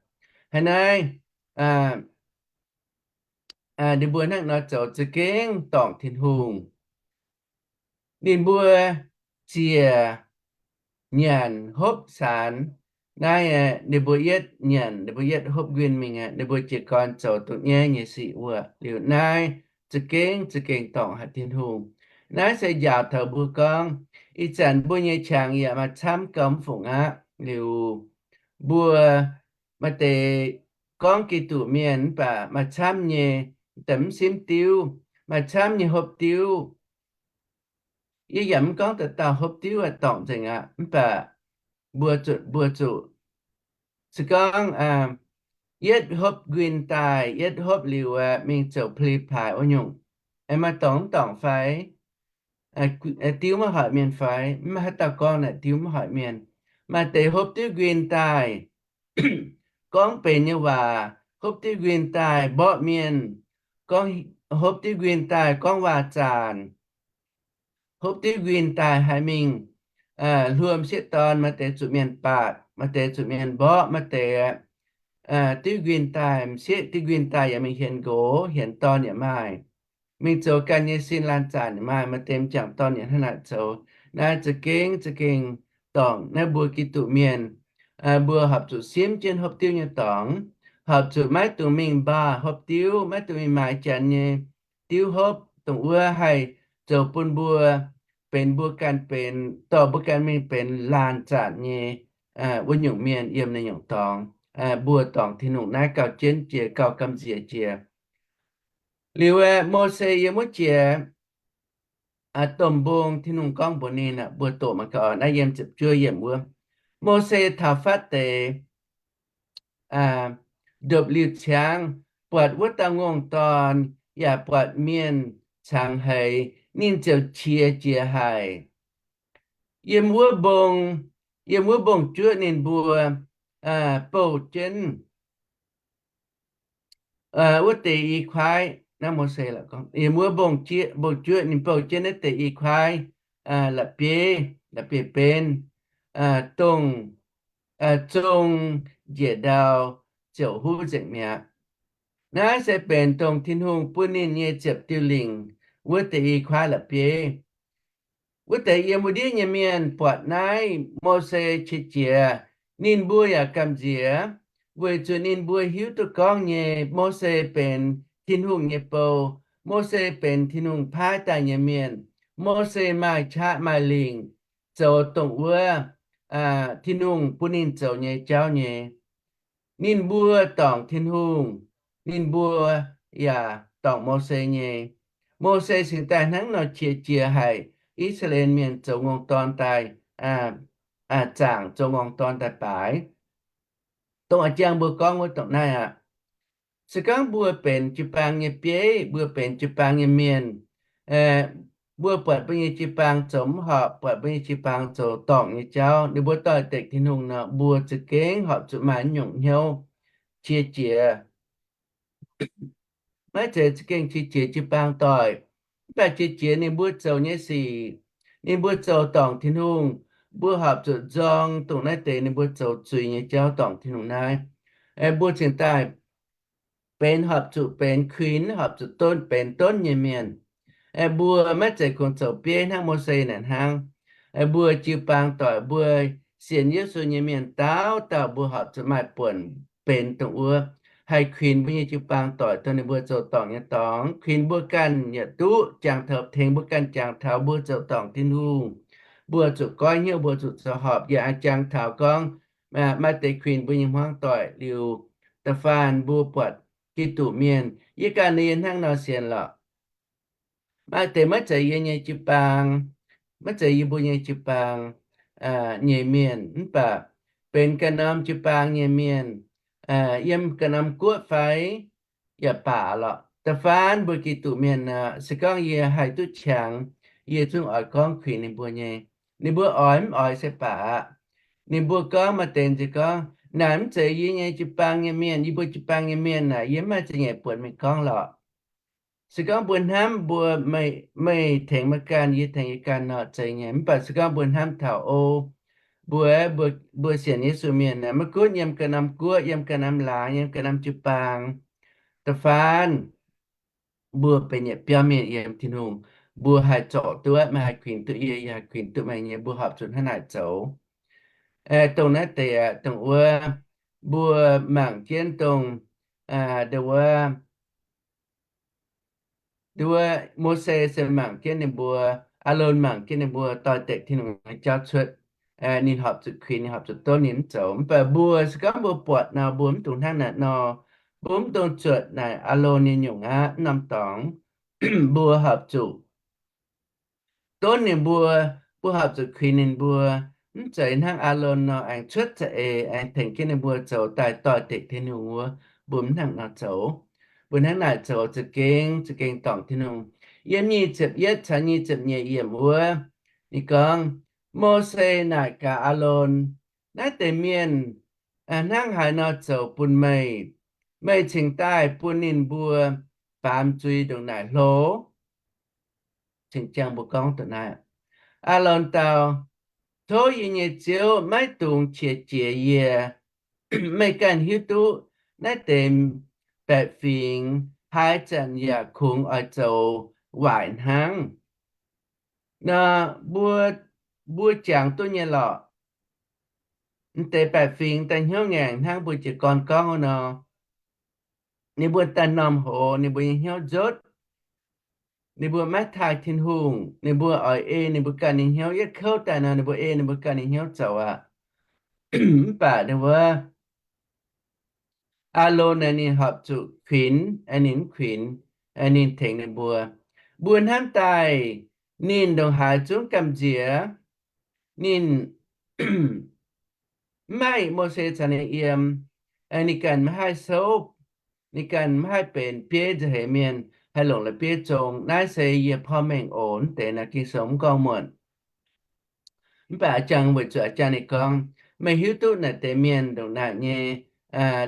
Haaix naaiv ninh mbuo hnangv nor zoux za'gengh dorngc Tin-Hungh. Ninh mbuo ziec nyanc hopv saanx. Naaiv ninh mbuo yietv nyanc, ninh mbuo yietv hopv nquin mingh aqv. Ninh mbuo jiez gorn zoux duqv nyaiv nyei sic wuov liuz, naaiv za'gengh za'gengh dorngc haic Tin-Hungh. Naaiv se njaaux taux mbuo gorngv, ih zanc mbuo nyei qangx yaac maaih camv gauh mv fungc aqv. Liuz mbuo maaih deix gorngv Giduc mienh mv baac maaih camv nyei da'mv simv diuv, maaih camv nyei hopv diuv. Yie yaac mv gorngv dauh dauh hopv diuv dorngc nzengc aqv, mv baac mbuo zuqc, mbuo zuqc se gorngv yietv hopv nquin daaih, yietv hopv liuz aeqv, mingh zoux pli-paaix wuov nyungc, aeqv, maaih dorngc mv dorngc fai? Diuv maiv hoic mienh fai? Mv maaih haaix dauh gorngv naaic diuv maiv hoic mienh. Maaih deix hopv diuv nquin daaih gorngv benx nyei waac, hopv diuv nquin daaih mborqv mienh, gorngv, hopv diuv nquin daaih gorngv waac-zaanc, hopv diuv nquin daaih haih mingh hluom sieqv dorn, maaih deix zuqc mienh baatc, maaih deix zuqc mienh mborqv, maaih deix diuv nquin daaih m'sieqv, diuv nquin daaih yaac mingh hienx nqox, hienx dorn yaac maaih, mingh zoux ganh nyei sin laanh zanc yaac maaih, maaih deix m'jangc dorn yaac hnangv naaic zoux. Naaiv za'gengh, za'gengh dorngc naaiv mbuo Giduc mienh, mbuo horpc zuqc simv jienv hopv diuv nyei dorngx, horpc zuqc maiv dungx mingh mbaah hopv diuv, maiv dungx mingh maaiz janx nyei diuv hopv, dongh wuov haih zoux bun mbuo benx mbuo ganh benx, dorh mbuo ganh mingh benx laanh zanc nyei wuov nyungc mienh yiem naaiv nyungc dorngx. Mbuo dorngc Tin-Hungh naaiv gauh jienv jiex, gauh gamh nziex jiex. Liuz aeqv, Mose yiem wuov jiex domh mbong, Tin-Hungh gorngv mbuox ninh, mbuo doqc mangc gaax naaiv yiem ziepc juov yiemc wuov, Mose taux fatv deix ndopv-liuh ciangv, buatc wuov dauh ngongh dorn yaac buatc mienh cangx heix, ninh ziouc qiex jiez haic. Yiem wuov mbong, yiem wuov mbong-juoqv ninh mbuo bouh jienv wuov deix i kuaaiv. Naaiv Mose gorngv, yiem wuov mbong-juoqv ninh bouh jienv naaiv deix i kuaaiv la'bieiv, la'bieiv-benv, dongh zong njiec ndau ziouc huv nzengc mi'aqv. Naaiv se benx dongh Tin-Hungh bun ninh nyei ziepc diuh lingc wuov deix i kuaaiv la'bieiv. Wuov deix yiem wuov ndiev nyei mienh buatc naaiv Mose qiex jiez, ninh mbuo yaac gamh nziex, weic zuqc ninh mbuo hiuv duqv gorngv nyei Mose benx Tin-Hungh nyei bou. Mose benx Tin-Hungh paaiv daaih nyei mienh. Mose maaih qaqv maaih lingc zoux dongh wuov Tin-Hungh bun ninh zoux nyei jauv nyei. Ninh mbuo dorngc Tin-Hungh, ninh mbuo yaac dorngc Mose nyei. Mose cingx daaih hnangv nor qiex jiez haic I^saa^laa^en Mienh zoux ngongh dorn daaih, zaangc zoux ngongh dorn daaih baaix. Dongh a'jang mbuo gorngv wuov dongh naaiv aqv. Se gorngv mbuo benx jiu-baang nyei bieiv, mbuo benx jiu-baang nyei mienh, mbuo buatc mbuo nyei jiu-baang zoux mv horpc, buatc mbuo nyei jiu-baang zoux dorngc nyei jauv, ninh mbuo doix-dekc Tin-Hungh nor, mbuo za'gengh horpc zuqc maaih nyungc hnyouv qiex jiez. Maiv zeiz za'gengh qiex jiez jiu-baang doic, mv baac qiex jiez ninh mbuo zoux nyei sic, ninh mbuo zoux dorngc Tin-Hungh. Mbuo horpc zuqc nzorng dongh naaiv deix ninh mbuo zoux zuiz nyei jauv dorngc Tin-Hungh naaiv. Mbuo cingx daaih benx horpc zuqc benx kuinx, horpc zuqc donv, benx donv nyei mienh. Mbuo maiv zeiz kungx zoux bieiv hnangv Mose naaic hnangv. Mbuo jiu-baang doic, mbuo sienx Yesu nyei mienh dauh dauh mbuo horpc zuqc maaih buonc benx dongh wuov, haih kuinx mbuo nyei jiu-baang doic dongh ninh mbuo zoux dorngc nyei dorngx, kuinx mbuo ganh yaac duqv jangx taux, tengx mbuo ganh jangx taux mbuo zoux dorngc Tin-Hungh. Mbuo zuqc goiv hnyouv, mbuo zuqc zoux horpc, yaac jangx taux gorngv maaih deix kuinx mbuo nyei hmuangv doic liuz, da'faanh mbuo buatc Giduc Mienh. Yie ganh yie hnangv nor sienx lorqc. Maaih deix maiv zeiz yie nyei jiu-baang, maiv zeiz yie mbuo nyei jiu-baang nyei mienh, mv baac benx ganh norm jiu-baang nyei mienh, yiem ganh norm guoqv fai, yaac baac lorqc. Da'faanh mbuo Giduc Mienh aqv, se gorngv yie haih duqv qangx, yie zungv oix gorngv kuinx ninh mbuo nyei. Ninh mbuo oix mv oix se baac aqv. Ninh mbuo gorngv, maaih deix nziex gorngv, naaic mv zeiz yie nyei jiu-baang nyei mienh, yie mbuo jiu-baang nyei mienh naaic, yie mv maaih zingh nyeic buonc mingh gorngv lorqc. Se gorngv mbuo hnamv mbuo, meih tengx meih ganh, yie tengx yie ganh nor, zeiz nyei. Mv baac se gorngv mbuo hnamv taux o, mbuo, mbuo sienx Yesu mienh aeqv, maiv gunv yiem ganh norm guoqv, yiem ganh norm laangz, yiem ganh norm jiu-baang, da'faanh mbuo benx yietc biauv mienh yiem Tin-Hungh, mbuo haih zorc duqv, meih haih kuinx duqv yie, yie haih kuinx duqv meih nyei, mbuo horpc zuqc hnangv naaic zoux. Dongh naaiv deix aeqv, dongh wuov mbuo mangc jienv dongh, dongh wuov Nduov Mose se mangc jienv ninh mbuo, Aalon mangc jienv ninh mbuo doix-dekc Tin-Hungh nyei jauv cuotv, ninh horpc zuqc kuinx, ninh horpc zuqc donv, ninh mv zoux. Mv baac mbuo se gorngv mbuo buatc nor, mbuo mv dungx hnangv naaic nor. Mbuo mv dungx zuotc naaic Aalon nyei nyungc aqv. Mv norm dorngx mbuo horpc zuqc donv ninh mbuo, mbuo horpc zuqc kuinx ninh mbuo. Mv zeiz hnangv Aalon nor aengx cuotv za'eix aengx tengx jienv ninh mbuo zoux daaih doix-dekc Tin-Hungh wuov, mbuo mv hnangv nor zoux. Mbuo hnangv naaic zoux za'gengh, za'gengh dorngc Tin-Hungh. Yiem nyic ziepc yietv caux nyic ziepc nyeic yiemc wuov, ninh gorngv, Mose naaic gaax Aalon, Naaiv deix mienh hnangv haaix nor zoux bun meih? Meih cingx daaih bun ninh mbuo baamz zuiz ndongc naaic hlo? Cing-jang mbuo gorngv dongh naaiv. Aalon dau, Tov yie nyei Ziouv maiv dungx qiex jiez yie. Meih ganh hiuv duqv naaiv deix baeqc fingx haaix zanc yaac kungx oix zoux waaic hnangv. Nor mbuo, mbuo jangx duqv nyei lorqc. M'deix baeqc fingx daaih hnyouv ngaengc hnangv mbuo jiez gorn gorngv wuov nor. Ninh mbuo daaih normh hoz, ninh mbuo nyei hnyouv nzotv. Ninh mbuo maiv taaih Tin-Hungh, ninh mbuo oix ei ninh mbuo ganh nyei hnyouv yietv kouv daaih nor, ninh mbuo ei ninh mbuo ganh nyei hnyouv zoux aqv. Mv baac ninh wuov Aalon naaic ninh horpc zuqc kuinx, ninh mv kuinx, ninh tengx ninh mbuo. Mbuo hnamv daaih ninh ndongc haaix zungv gamh nziex. Ninh mv maaih Mose caux ninh yiem, ninh ganh maiv haih souv, ninh ganh maiv haih benx bieiv nza'heix mienh haih longc la'bieiv zong. Naaiv se yie porv mengh oc. Mv deix naaiv Ging-Sou mv gorngv muonc. Mv baac a'jang weic zuqc a'jang ninh gorngv, meih hiuv duqv naaic deix mienh ndongc naaic nyei,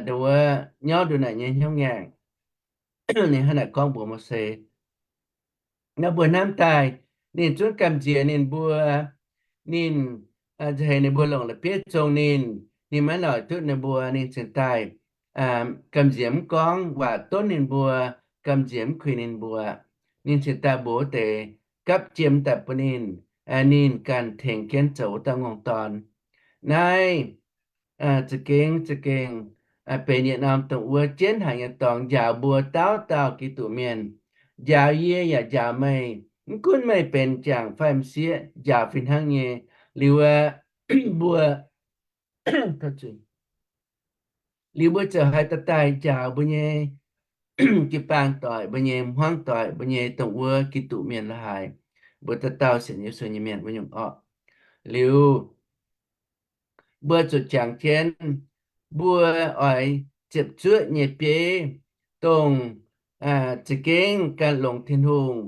ndongc wuov nyorv ndongc naaic nyei hnyouv ngaengc. Ninh hnangv naaic gorngv mbuox Mose. Naaiv mbuo hnamv daaih, ninh zungv gamh nziex ninh mbuo, ninh nza'heix ninh mbuo longc la'bieiv zong ninh, ninh maiv noic duqv ninh mbuo, ninh cingx daaih gamh nziex mv gorngv waac donv ninh mbuo, gamh nziex mv kuinx ninh mbuo. Ninh cingx daaih mbuox wuov deix gapv jiem daaih bun ninh, ninh ganh tengx jienv zoux wuov dauh ngongh dorn. Naaiv za'gengh, za'gengh benx yietc norm dongh wuov jienv haic nyei dorngx njaaux mbuo dauh dauh Giduc mienh. Njaaux yie yaac njaaux meih. Mv gunv meih benx jangc fai m'sieqv, njaaux fih hnangv nyei. Liuz aqv, mbuo, liuz mbuo ziouc haih daaih daaih njaaux mbuo nyei jiu-baang doic, mbuo nyei hmuangv doic, mbuo nyei dongh wuov Giduc mienh la'haaix, mbuo dauh dauh sienx Yesu nyei mienh wuov nyungc orqc. Liuz mbuo zuqc jangx jienv, mbuo oix ziepc zuoqv nyei bieiv, dongh za'gengh gan longx Tin-Hungh,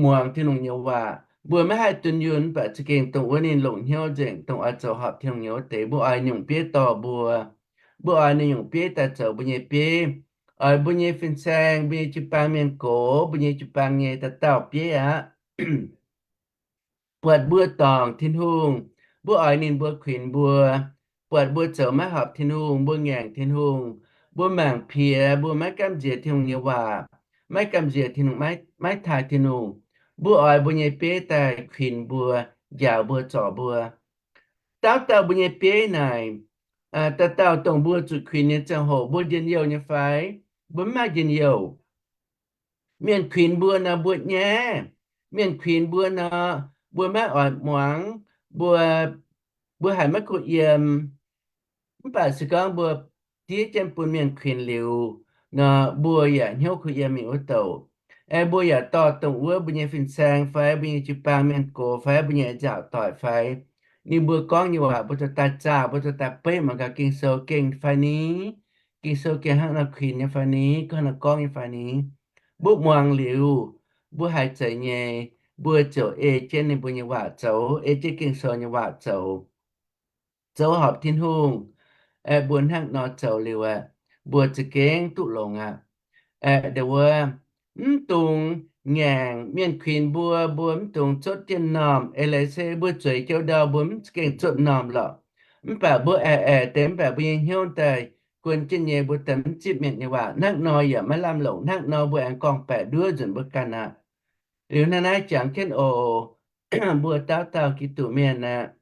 muangx Tin-Hungh nyei waac. Mbuo maiv haih dunh yunh, mv baac za'gengh dongh wuov ninh longc hnyouv nzengc, dongh oix zoux horpc Tin-Hungh nyei wuov deix. Mbuo oix nyungc bieiv dorh mbuo. Mbuo oix ninh nyungc bieiv daaih zoux mbuo nyei bieiv. Oix mbuo nyei fin-saeng, mbuo nyei jiu-baang mienh gox, mbuo nyei jiu-baang nyei dauh dauh bieiv aqv. Buatc mbuo dorngc Tin-Hungh, mbuo oix ninh mbuo kuinx mbuo. Buatc mbuo zoux maiv horpc Tin-Hungh, mbuo ngaengc Tin-Hungh, mbuo mangc piex, mbuo maiv gamh nziex Tin-Hungh nyei waac, maiv gamh nziex Tin-Hungh, maiv taaih Tin-Hungh, mbuo oix mbuo nyei bieiv daaih kuinx mbuo, njaaux mbuo, zorc mbuo. Dauh dauh mbuo nyei bieiv naaic, dauh dauh dongh mbuo zuqc kuinx nyei ziangh hoc mbuo njien-youh nyei fai? Mbuo mv maaih njien-youh. Mienh kuinx mbuo nor mbuo nyaiv. Mienh kuinx mbuo nor mbuo maiv oix muangx, mbuo, mbuo haiz maiv kuh yiem. Mv baac se gorngv mbuo diev jienv bun mienh kuinx liuz nor, mbuo yaac hnyouv kuh yiem mingh wuov douc. Aengx mbuo yaac dorh dongh wuov mbuo nyei fin-saeng fai mbuo nyei jiu-baang mienh gox fai mbuo nyei nzaauc doic fai, ninh mbuo gorngv nyei waac mbuo dorh daaih zaah, mbuo dorh daaih beiv mangc gaax Ging-Sou gengh fai ni, Ging-Sou gengh hnangv nor kuinx nyei fai ni, hnangv nor gorngv nyei fai ni. Mbuo muangx liuz, mbuo haiz zeiz nyei, mbuo ziouc ei jienv ninh mbuo nyei waac zoux, ei jienv Ging-Sou nyei waac zoux, zoux horpc Tin-Hungh. Aeqv, mbuo hnangv nor zoux liuz aeqv, mbuo za'gengh duqv longx aqv. Aeqv, ndongc wuov, mv dungx ngaengc mienh kuinx mbuo, mbuo mv dungx zotv jienv m'normh. Eix leiz se mbuo zueiz jou ndau mbuo mv za'gengh zotv m'normh lorqc. Mv baac mbuo aeqv, aeqv, deix mv baac mbuo nyei hnyouv daaih guon jienv nyei, mbuo daaih mv zipv mienh nyei waac. Hnangv nor yaac maiv lamh longc, hnangv nor mbuo aengx gorngv-baeqc nduov nzunc mbuo ganh aqv. Liuz naaiv naaiv jangx jienv oc, mbuo dauh dauh Giduc mienh aqv.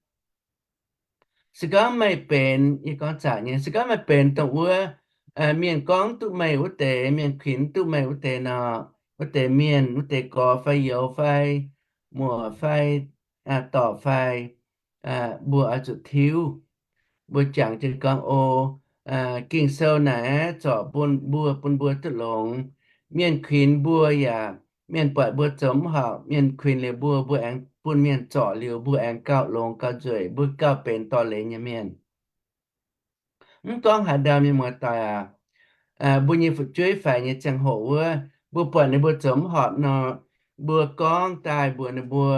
Se gorngv meih benx, yie gorngv zaqc nyei, se gorngv meih benx dongh wuov mienh gorngv mv duqv meih wuov deix, mienh kuinx mv duqv meih wuov deix nor, wuov deix mienh, wuov deix gorx fai youz fai muoc fai dorc fai, mbuo oix zuqc tiuv. Mbuo jangx jienv gorngv, o, Ging-Sou naaiv zorc bun mbuo, bun mbuo duqv longx. Mienh kuinx mbuo yaac mienh buatc mbuo zoux mv horpc, mienh kuinx liuz mbuo, mbuo aengx bun mienh zorc liuz, mbuo aengx gauh longx gauh nzueic, mbuo gauh benx dorh leiz nyei mienh. Mv gorngv haaix ndau, mienh muoz-doic aac, mbuo nyei fu'jueiv faix nyei ziangh hoc wuov, mbuo buatc ninh mbuo zoux mv horpc nor, mbuo gorngv daaih mbuox ninh mbuo,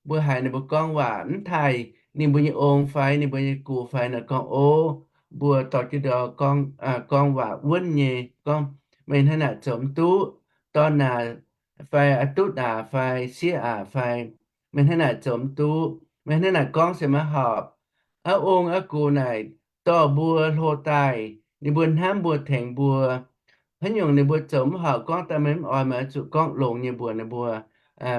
mbuo haiz ninh mbuo gorngv waac mv taaih ninh mbuo nyei ong fai ninh mbuo nyei gux fai nor, gorngv, Ov, mbuo dorh jienv ndorm gorngv waac wuonv nyei, gorngv, Meih hnangv naaic zoux mv duqv, dorn aac, fai a'dutv aac, fai sieqv aac, fai meih hnangv naaic zoux mv duqv, meih hnangv naaic gorngv se maiv horpc. Aa, ong aa gux naaic dorh mbuo hlo daaih, ninh mbuo hnamv mbuo, tengx mbuo. Haaix nyungc ninh mbuo zoux mv horpc, gorngv daaih meih mv oix, meih oix zuqc gorngv longx nyei mbuox ninh mbuo,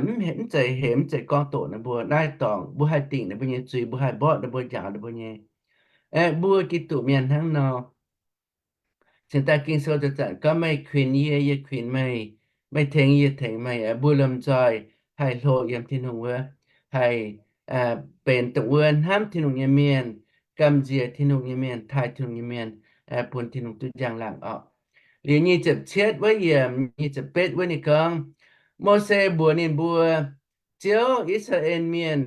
mv zeiz hemx, mv zeiz gorngv doqc ninh mbuo. Naaiv dorngc mbuo haih dingc ninh mbuo nyei zuiz, mbuo haih mborqv ninh mbuo, njaaux ninh mbuo nyei. Aeqv, mbuo Giduc mienh hnangv nor. Cingx daaih Ging-Sou ziouc zanc gorngv, Meih kuinx yie, yie kuinx meih. Meih tengx yie, tengx meih. Mbuo lomh nzoih haih hlo yiem Tin-Hungh wuov, haih benx dongh wuov hnamv Tin-Hungh nyei mienh, gamh nziex Tin-Hungh nyei mienh, taaih Tin-Hungh nyei mienh, bun Tin-Hungh duqv njang-laangc orqc. Liuz nyic ziepc cietv wuov yiemc, nyic ziepc betv wuov ninh gorngv, Mose mbuox ninh mbuo, Ziouv, I^saa^laa^en Mienh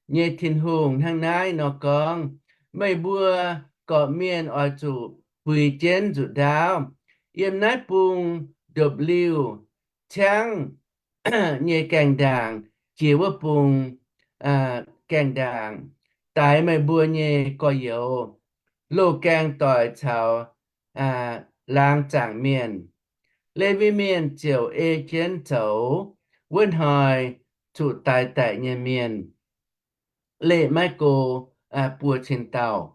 nyei Tin-Hungh, hnangv naaiv nor gorngv, Meih mbuo gorqv-mienh oix zuqc buix jienv nzuqc ndaauv yiem naaiv bung ndopv-liuh ciangv nyei gaengh ndaangc, jiex wuov bung gaengh ndaangc, daix meih mbuo nyei gorx-youz, loz-gaeng doic caux laangz zaangc mienh. Lewi Mienh ziouc ei jienv zoux. Wuov hnoi zuqc daix daic nyei mienh leih maiv go buo cin dauh.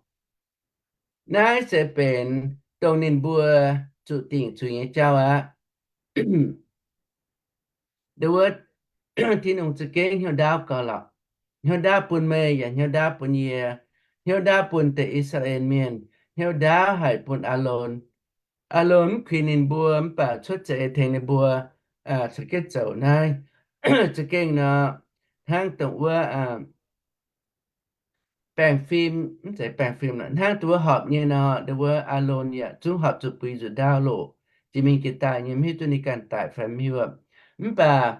Naaiv se benx dongh ninh mbuo zuqc dingc zuiz nyei jauv aqv. Wuov, Tin-Hungh za'gengh hnyouv ndaauv gauh lorqc. Hnyouv ndaauv bun meih yaac hnyouv ndaauv bun yie. Hnyouv ndaauv bun deix I^saa^laa^en Mienh. Hnyouv ndaauv haic bun Aalon. Aalon mv kuinx ninh mbuo mv baac cuotv za'eix tengx ninh mbuo caux jienv zoux naaiv. Za'gengh nor, hnangv dongh wuov baengh fim, mv zeiz baengh fim, hnangv dongh wuov horpc nyei nor, dongh wuov Aalon yaac zungv horpc zuqc buix nzuqc ndaauv loc, jiex mingh jiex daaih nyei, mv hiuv duqv ninh ganh daic fai mv hiuv. Mv baac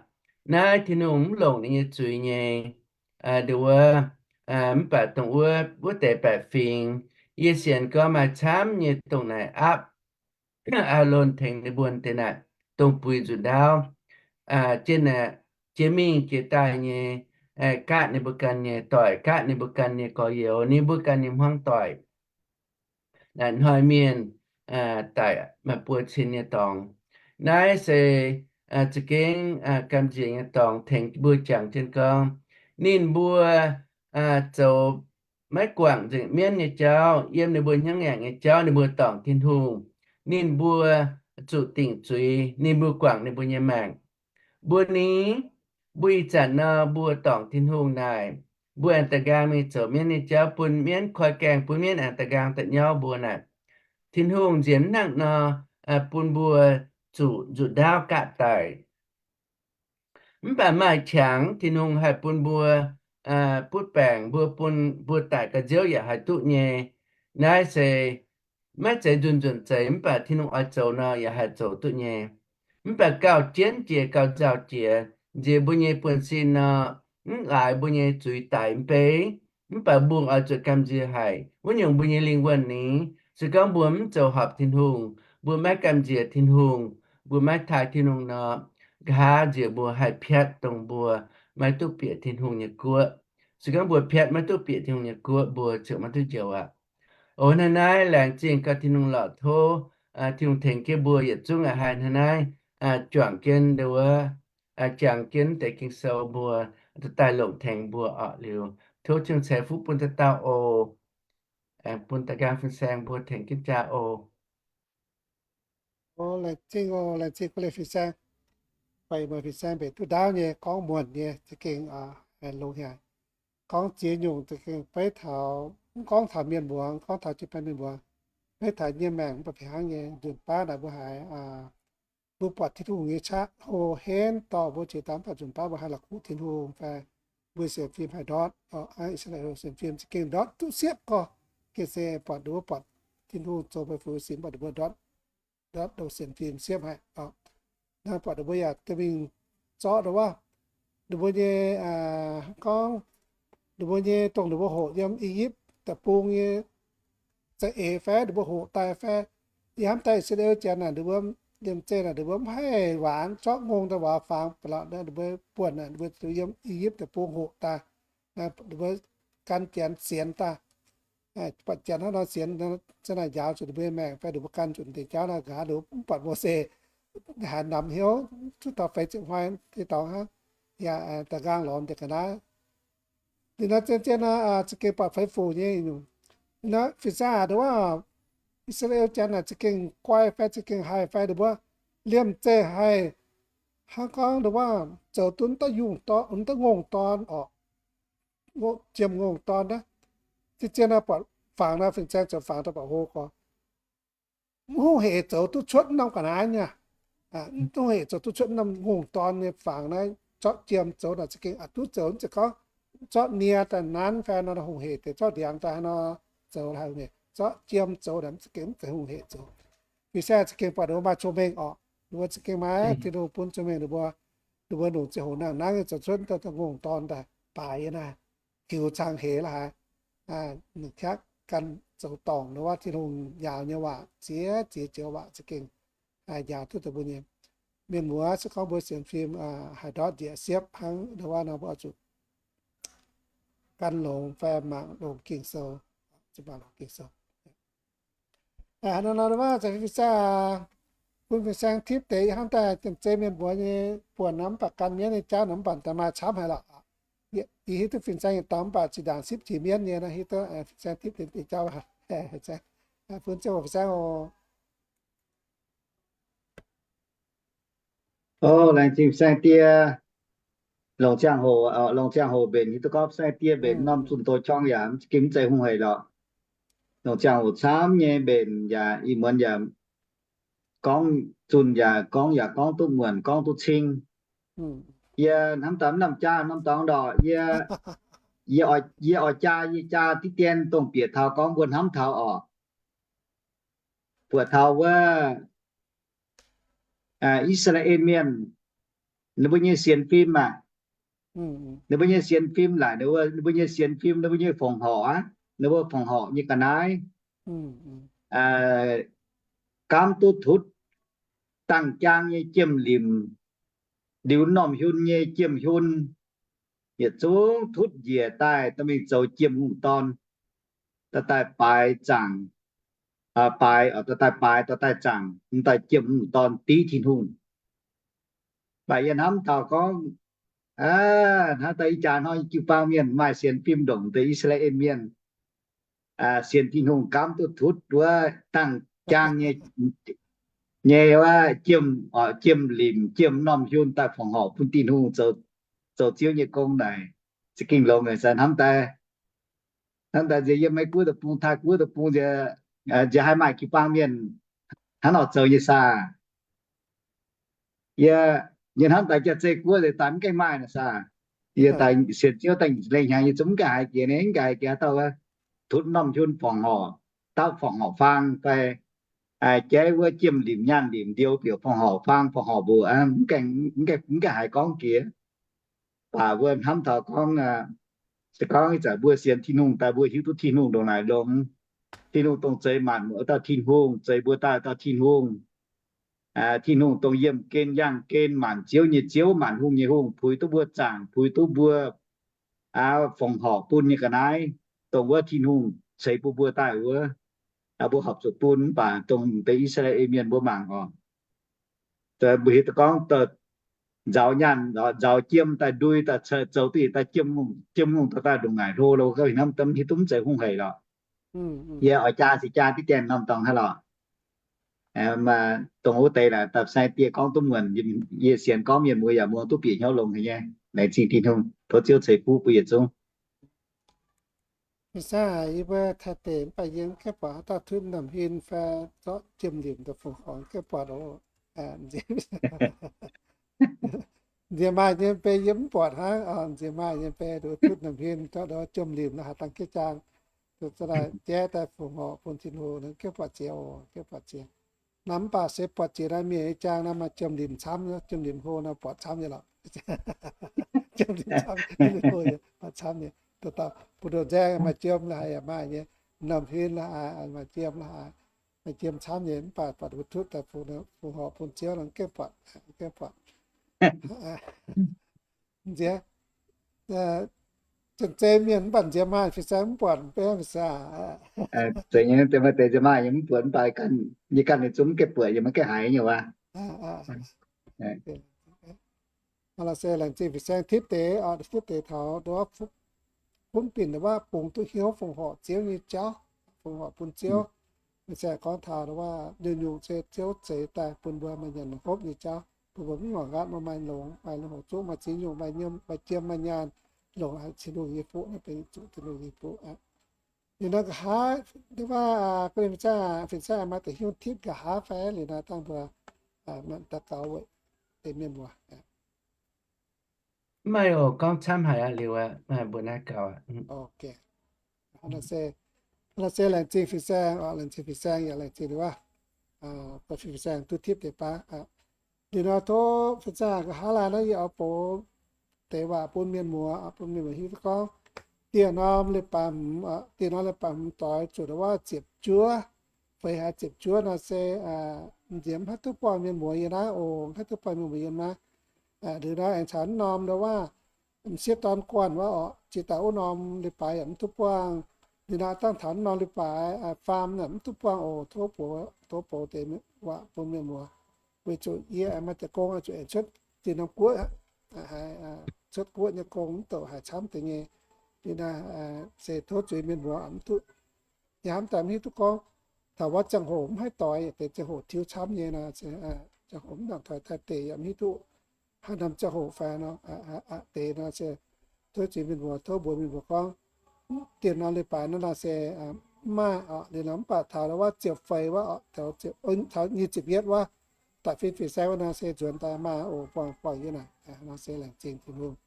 naaiv Tin-Hungh mv longc ninh nyei zuiz nyei. Dongh wuov, mv baac dongh wuov, wuov deix baeqc fingx, yie sienx gorngv maaih camv nyei dongh naaic aapv Aalon tengx ninh mbuo deix naaic, dongh buix nzuqc ndaauv, jiex mingh jiex daaih nyei, gaatv ninh mbuo ganh nyei doic, gaatv ninh mbuo ganh nyei gorx-youz, ninh mbuo ganh nyei hmuangv doic. Naaic hnoi mienh daic maaih buo cin nyei dorngx. Naaiv se za'gengh gamh nziex nyei dorngx tengx mbuo jangx jienv gorngv, ninh mbuo zoux maiv guangc nzengc mienv nyei jauv, yiem ninh mbuo hnyouv ngaengc nyei jauv, ninh mbuo dorngc Tin-Hungh, ninh mbuo zuqc dingc zuiz, ninh mbuo guangc ninh mbuo nyei maengc. Mbuo ni, mbuo ih zanc nor mbuo dorngc Tin-Hungh naaic, mbuo aengx da'nqaang mingh zoux mienv nyei jauv, bun mienv koi gaengh, bun mienv aengx da'nqaang da'nyauv mbuo naaic. Tin-Hungh nzienx hnangv nor bun mbuo zuqc nzuqc ndaauv gaatv daic. Mv baac maaih qangx Tin-Hungh haih bun mbuo butv baengc, mbuo bun mbuo daic ga'nziouv yaac haih duqv nyei. Naaiv se maiv zeiz nzunc nzunc zeiz, mv baac Tin-Hungh oix zoux nor yaac haih zoux duqv nyei. Mv baac gauh jienv jiex gauh nzauh jiex, nziex mbuo nyei buonv-sin nor, mv laaix mbuo nyei zuiz daic mv bei. Mv baac mbuo oix zuqc gamh nziex haic wuov nyungc mbuo nyei lingh wuonh ni. Se gorngv mbuo mv zoux horpc Tin-Hungh, mbuo maiv gamh nziex Tin-Hungh, mbuo maiv taaih Tin-Hungh nor, nqa'haav nziex mbuo haih piatv dongh mbuo maiv duqv bieqc Tin-Hungh nyei guoqv. Se gorngv mbuo piatv maiv duqv bieqc Tin-Hungh nyei guoqv, mbuo ziouc maiv duqv njoux aqv. O, hnangv naaiv laengz zingh gauh Tin-Hungh lorqc. Tov Tin-Hungh tengx jienv mbuo yietc zungv a'hneiv hnangv naaiv juangc jienv ndau wuov, jangx jienv deix Ging-Sou mbuo, daaih longc tengx mbuo orqc. Liuz tov Tin-Hungh ceix fuqv bun dauh dauh oc. Aengx bun da'nqaang fin-saeng mbuo tengx jienv jaa oc. O, laengz zingh oc, laengz zingh guv leiz fin-saeng. Fai meih fin-saeng mbenc duqv ndaauv nyei, gorngv muonc nyei, za'gengh longx haic. Gorngv ziex nyungc za'gengh beiv taux, mv gorngv taux mienh muangx, gorngv taux jiu-baang mienh muangx, beiv taux yie nyei maengc mv baac fih hnangv nyei. Nzunc baav naaic mbuo haiz mbuo buatc Tin-Hungh nyei qaqv hlo henv dorh mbuo jiex daaih, mv baac nzunc baav mbuo haiz la'kuqv Tin-Hungh fai mbuo sienx fim haiz ndortv, I^saa^laa^en sienx fim za'gengh ndortv duqv siepv gorx. Gengh se buatc ninh mbuo buatc Tin-Hungh zoux meih fu-sux, buatc ninh mbuo ndortv, ndortv dongh sienx fim siepv haic. Naaiv buatc ninh mbuo yaac dorh mingh zorqv ndau wuov, ninh mbuo nyei, gorngv, ninh mbuo nyei dongh ninh mbuo hoqc yiem I^yipv Deic-Bung nyei za'eix fai ninh mbuo hoqc daaih fai, yie hnamv daaih I^saa^laa^en Janx naaic, ninh mbuo liemh zeih naaic ninh mbuo mv haih waanc zorqv ngongh daaih waaux fangx, ba'laqc ninh mbuo buonc naaic ninh mbuo yiem I^yipv Deic-Bung hoqc daaih, ninh mbuo gan Janx sienx daaih. Buatc Janx hnangv nor sienx, se naaic njaaux zuqc ninh mbuo nyei maengc fai ninh mbuo gan zuqc deix jauv naaic nqa'haav ninh mbuo mv buatc Mose haaix namx hnyouv, zuqc taux feix ziepc hnoi deix dorngx hnangv, yaac da'nqaang lorz deix ga'naaiv. Liuz nor zien-zien nor za'gengh buatc feix fuc nyei nyungc. Liuz nor fin-saeng aac, nduov, I^saa^laa^en Janx naaic za'gengh guai fai za'gengh haih fai ninh mbuo liemh zeih haih hnangv gorngv nduov, zoux duqv da'yungh dorn, da'ngongh dorn orqc, jiem ngongh dorn aqv. Zien-zien nor buatc fangx nor fin-saeng zoux fangx daaih buatc hlo gorx. Mv hungh hec zoux duqv cuotv norm ga'naaiv nyei. Mv hungh hec zoux duqv cuotv norm ngongh dorn nyei fangx naaiv, zorqv jiem zoux naaic za'gengh aqc duqv zoux, mv zeiz gorngv zorqv nie daaih nanv fai nor hungh hec deix, zorqv ndiangx daaih nor zoux haic, zorqv jiem zoux naaic mv zeiz gengh mv zeiz hungh hec zoux. Fin-saeng za'gengh buatc ninh mbuo maaih cong-mengh orqc, ninh mbuo za'gengh maaih Tin-Hungh bun cong-mengh ninh mbuo, ninh mbuo longc ziangh hoc nangh nangv nyei zoux cuotv daaih da'ngongh dorn daaih baaix yie naaiv, tiux cang heix la'haaix, ninh qaqv gan zoux dorngc nor wuov Tin-Hungh njaaux nyei waac, ziex ziex joux waac za'gengh njaaux duqv deix mbuo nyei mienh muoz. Se gorngv mbuo sienx fim haaix ndortv njiec siepv hnangv nor wuov nor mbuo oix zuqc gan longx fai mangc longx Ging-Sou, zuqc mangc longx Ging-Sou. Hnangv nor nor wuov, fin-saeng, bun fin-saeng tipv deix hnamv daaih janx-zei mienh mbuox nyei buonc nor mv baac gan mienv nyei jauv nor mv baac da'maaih camv haic lorqc. Yie hiuv duqv fin-saeng yietc dauh mv baac zinh ndaangc sipv jiex mienv nyei nor hiuv duqv fin-saeng tipv deix jauv. Bun ziangh hoc fin-saeng oc. O, laengz zingh saeng-die. Longc ziangh hoc, longc ziangh hoc mbenc hiuv duqv gorngv saeng-die mbenc norm zunh doz qong yaac mv zeiz hungh hec lorqc. Longc ziangh hoc camv nyei mbenc yaac ih muonz yaac gorngv zunh yaac gorngv yaac gorngv duqv muonc gorngv duqv cing. Yie hnamv daaih mv lamh jaa norm dorngx ndorqc, yie, yie oix jaa yie jaa diqv dien dongh bieqc taux gorngv mbuo hnamv taux orqc. Buatc taux wuov I^saa^laa^en Mienh, ninh mbuo nyei sienx fim aah, ninh mbuo nyei sienx fim laaic, ninh mbuo nyei sienx fim, ninh mbuo nyei fongc horc aqv, ninh mbuo fongc horc nyei ga'naaiv, gaamv duqv tutv dangh jaang nyei jiem-limc, liuz m'normh hiun nyei jiem-hiun, yietc zungv tutv njiec daaih dorh mingh zoux jiem-hungh dorn, dorh daaih baaix zaangc, baaix, dorh daaih baaix, dorh daaih zaangc, m'daaih jiem-hungh dorn div Tin-Hungh. Mv baac yie hnamv taux gorngv, hnangv daaih ih jaax hnoi jiu-baang mienh maaih sienx fim ndongc deix I^saa^laa^en Mienh, sienx Tin-Hungh gaamv duqv tutv wuov dangh jaang nyei, nyei wuov jiem, jiem-limc, jiem m'normh hiun daaih fongc horc bun Tin-Hungh zoux Ziouv nyei gong naaic, za'gengh longx aqv. Hnamv daaih, hnamv daaih nziex yiem Meiv Guoqv deic-bung, Taiv Guoqv deic-bung nziex, nziex haih maaih jiu-baang mienh hnangv nor zoux nyei saah? Yie, yie hnamv daaih jaav-zei guoqv deix daaih mv gaengh maaih nor saah? Yie daaih sienx Ziouv daaih nyic lengh hnyangx, yie zungv mv gaengh haiz jiex, ninh mv gaengh haiz jiex haaix dauh wuov, tutv m'normh hiun fongc horc, dauh fongc horc faang fai jaiv wuov jiem-limc, nyaanh limc, ndiouv bieqc fongc horc faang, fongc horc mbuoqc, mv gaengh, mv gaengh haiz gorngv jiex. Baac mbuo hnamv taux gorngv, se gorngv ih zanc mbuo sienx Tin-Hungh daaih, mbuo hiuv duqv Tin-Hungh ndongc naaic longx. Tin-Hungh dongh zeix maanc muotc dauh Tin-Hungh, zeix mbuo daaih dauh Tin-Hungh. Tin-Hungh dongh yiemh gen, yangh gen, maanc ziouv nyei Ziouv, maanc hungh nyei Hungh, puix duqv mbuo zaangc, puix duqv mbuo fongc horc bun nyei ga'naaiv, dongh wuov Tin-Hungh ceix bun mbuo daaih wuov, mbuo horpc zuqc bun. Mv baac dongh deix I^saa^laa^en Mienh mbuo mangc oc, mbuo hiuv duqv gorngv nzaaux nyaanh, nzaaux jiem daaih ndui daaih zoux duqv yietc dauh jiem-hungh dorh daaih ndongc naaic hlo lo, hnamv daaih hiuv duqv mv zeiz hungh hec lorqc. Yie oix jaa se jaa diqv dien norm dorngx hnangv lorqc. Dongh wuov deix laaix dapv sai die gorngv duqv muonc, yie sienx gorngv mienh mbuo yaac muangx duqv bieqc hnyouv longx nyei. Laengz zingh Tin-Hungh, tov Ziouv ceix fuqv bun yietc zungv. Ih zanc yie mbuo Taiv deic mv baac yie mv gaengh buatc haaix dauh tutv m'normh hiun fai zorqv jiem-limc daaih fongc horc, mv gaengh buatc oc. Nziex maaih nyei bei yie mv buatc hnangv. Nziex maaih nyei bei nduov tutv m'normh hiun zorqv nduov jiem-limc nor haaix dangh jiex jaang, duqv za'naaic jaiv daaih fongc horc bun Tin-Hungh nor, gaengh buatc jiex oc, gaengh buatc jiex. Naaiv mv baac se buatc jiex naaiv mienh nyei jaang naaiv maaih jiem-limc camv, jiem-limc hlo nor buatc camv nyei lorqc. Jiem camv, ninh mbuo maaih camv nyei. Dauh dauh bun ndoh nzaeng maaih jiem la'haaix yaac maaih nyei, norm huin la'haaix maaih jiem la'haaix, maaih jiem camv nyei, mv baac buatc mbuo tutv daaih fungx horc bun Ziouv nor gengh buatc, gengh buatc. Nziex, janx-zei mienh mv baac nziex maaih fin-saeng mv buatc, beiv fin-saeng. Zeiz nyei, maaih deix nziex maaih nyei mv buatc, mv baac yie ganh ninh zungv mv gaengh buatc, yie mv gaengh haiz nyei wuov. Aa, se laengz zingh fin-saeng tipv deix, tipv deix taux nduov, funv binc nduov waac bungx duqv hnyouv fongc horc Ziouv nyei jauv, fongc horc bun Ziouv. Fin-saeng gorngv taux nduov waac nyungc-nyungc se Ziouv zeix daaih bun mbuo maaih nyanc hopv nyei jauv, bun mbuo mv ngaengc nqaatv, maaih longx, maaih longx hoc zuqv, maaih ziex nyungc, maaih jiem maaih nyaanh, longx haic Tin-Hungh nyei fuqv, naaiv benx zuqc Tin-Hungh nyei fuqv aqv. Liuz nor nqa'haav, nduov waac, fin-saeng, fin-saeng maaih deix hnyouv tipv nqa'haav fai liuz nor dangh mbuo daux gaux weic deix mienh muoz. Mv maaih oc, gorngv camv haic aqv liuz aqv, mbuo naaiv gaux aqv. Hnangv naaiv se laengz zingh fin-saeng, laengz zingh fin-saeng yaac laengz zingh nduov waac, fin-saeng duqv tipv deix baav. Liuz nor tov fin-saeng nqa'haav laai naaiv yie oix bouc deix waac bun mienh muoz, bun mienh muoz hiuv duqv gorngv dieh norm leiz-baaix hmz, dieh norm leiz-baaix hmz doix zuqc nduov waac ziepc juov, feix hlaax ziepc juov nor se nziex mv haih duqv buangh mienh muoz yiem naaiv oc, mv haih duqv buangh mienh muoz yiem naaiv. Liuz nor aengx caux wuov norm nduov waac m'sieqv dorn guanh wuov oc, jiex daaih wuov norm leiz-baaix yaac mv duqv buangh. Liuz nor dangh taux wuov norm leiz-baaix faam mv duqv buangh oc, tov bouc, tov bouc deix waac bun mienh muoz. Weic zuqc yie aengx maaih deix gong zuqc aengx cuotv zinh norm guoqv, haiz cuotv guoqv nyei gong mv douc haiz camv deix nyei. Liuz nor se tov zuiz mienh muoz mv duqv, yaac hnamv daaih mv hiuv duqv gorngv taux wuov ziangh hoc mv haih doix, deix ziangh hoc tiuv camv nyei nor, ziangh hoc mv nangc doix daaih deix yaac mv hiuv duqv haaix norm ziangh hoc fai nor, deix nor se tov zuiz mienh muoz, tov mbuox mienh muoz gorngv dieh norm leiz-baaix naaiv nor se mv maaih oc. Liuz nor mv baac taux nduov waac ziepc feix wuov, taux nyic ziepc yietv wuov, da'feix fin-saeng wuov nor se nzuonx daaih maaih oc, buangh buangh yie naaic nor se laengz zingh Tin-Hungh.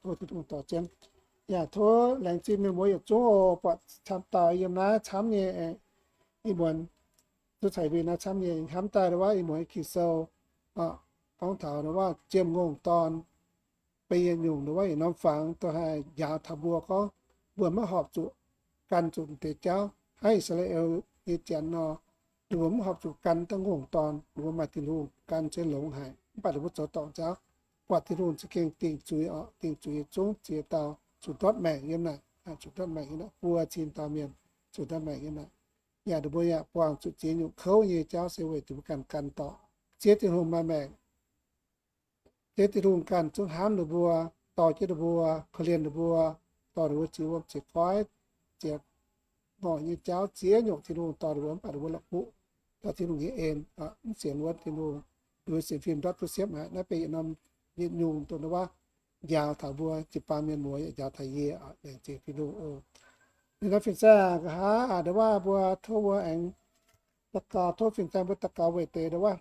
Tov Tin-Hungh dorh jienv. Yaac tov laengz zingh mienh muoz yietc zungv oc, buatc camv dauh yiem naaiv camv nyei, ih muonz duqv caux winh naaiv camv nyei. Hnamv daaih nduov waac ih muonz Ging-Sou gorngv taux nduov waac Jiem Ngongh Dorn, beiv yietc nyungc nduov waac yietc norm fangx dongh haih njaaux taux mbuo gorngv mbuo maiv horpc zuqc gan zuqc deix jauv. Hnangv I^saa^laa^en nyei janx nor, ninh mbuo mv horpc zuqc gan daaih ngongh dorn, ninh mbuo maaih Tin-Hungh gan se longx haic. Mv baac ninh mbuo zoux dorngc jauv, buatc Tin-Hungh za'gengh dingc zuiz oc, dingc zuiz yietc zungv ziex dauh zuqc ndortv maengc yiem naaic, zuqc ndortv maengc yiem naaic, buo cin dauh mienh zuqc ndortv maengc yiem naaic. Yaac ninh mbuo yaac buangh zuqc ziex nyungc kouv nyei jauv se weic zuqc mbuo ganh gan dorngc. Ziex Tin-Hungh maaih maengc, ziex Tin-Hungh ganh zungv hnamv ninh mbuo, dorh jienv ninh mbuo, korv-lienh ninh mbuo, dorh ninh mbuo ziex wuom ziex goiv, ziex norqc nyei jauv, ziex nyungc Tin-Hungh dorh ninh mbuo, mv baac ninh mbuo la'kuqv, dorh Tin-Hungh nyei en, mv sienx wuonv Tin-Hungh, ninh mbuo sienx fim ndortv duqv siepv haic. Naaiv benx yietc norm yietc nyungc dongh nduov waac njaaux taux mbuo jiu-baang mienh muoz, yaac njaaux taux yie oc. Laengz zingh Tin-Hungh oc. Liuz nor fin-saeng nqa'haav nduov waac mbuo tov mbuo aengx daux gaux, tov fin-saeng mbuo daux gaux weic deix nduov waac,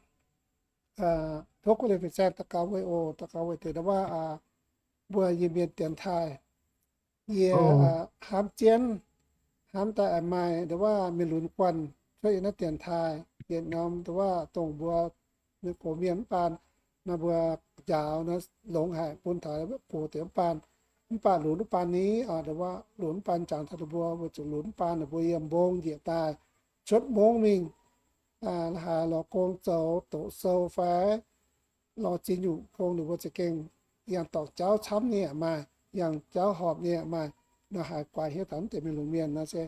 tov guv liuz fin-saeng daux gaux weic oc, daux gaux weic deix nduov waac mbuo Iu-Mienh dienx taaih. Yie hnamv jienv, hnamv daaih maaih nduov waac mienh lunx guanh cuotv yiem naaiv dienx taaih, yietc norm nduov waac dongh mbuo mienh gox mienh mv baan nor, mbuo njaaux nor longx haic bun taux gox deix mv baan. Mv baac lunx mv baan ni, nduov waac lunx mv baan jangx taux ninh mbuo, weic zuqc lunx mv baan ninh mbuo yiem mbong njiec daaih cuotv mungv mingh, la'haaix lorz gong zoux doqc sou fai lorz ziex nyungc gong, ninh mbuo za'gengh yangh dorngc jauv camv nyei yaac maaih, yangh jauv horpc nyei yaac maaih. Nor haiz guaax hnyouv taux mv deix mienh lunx mienh nor se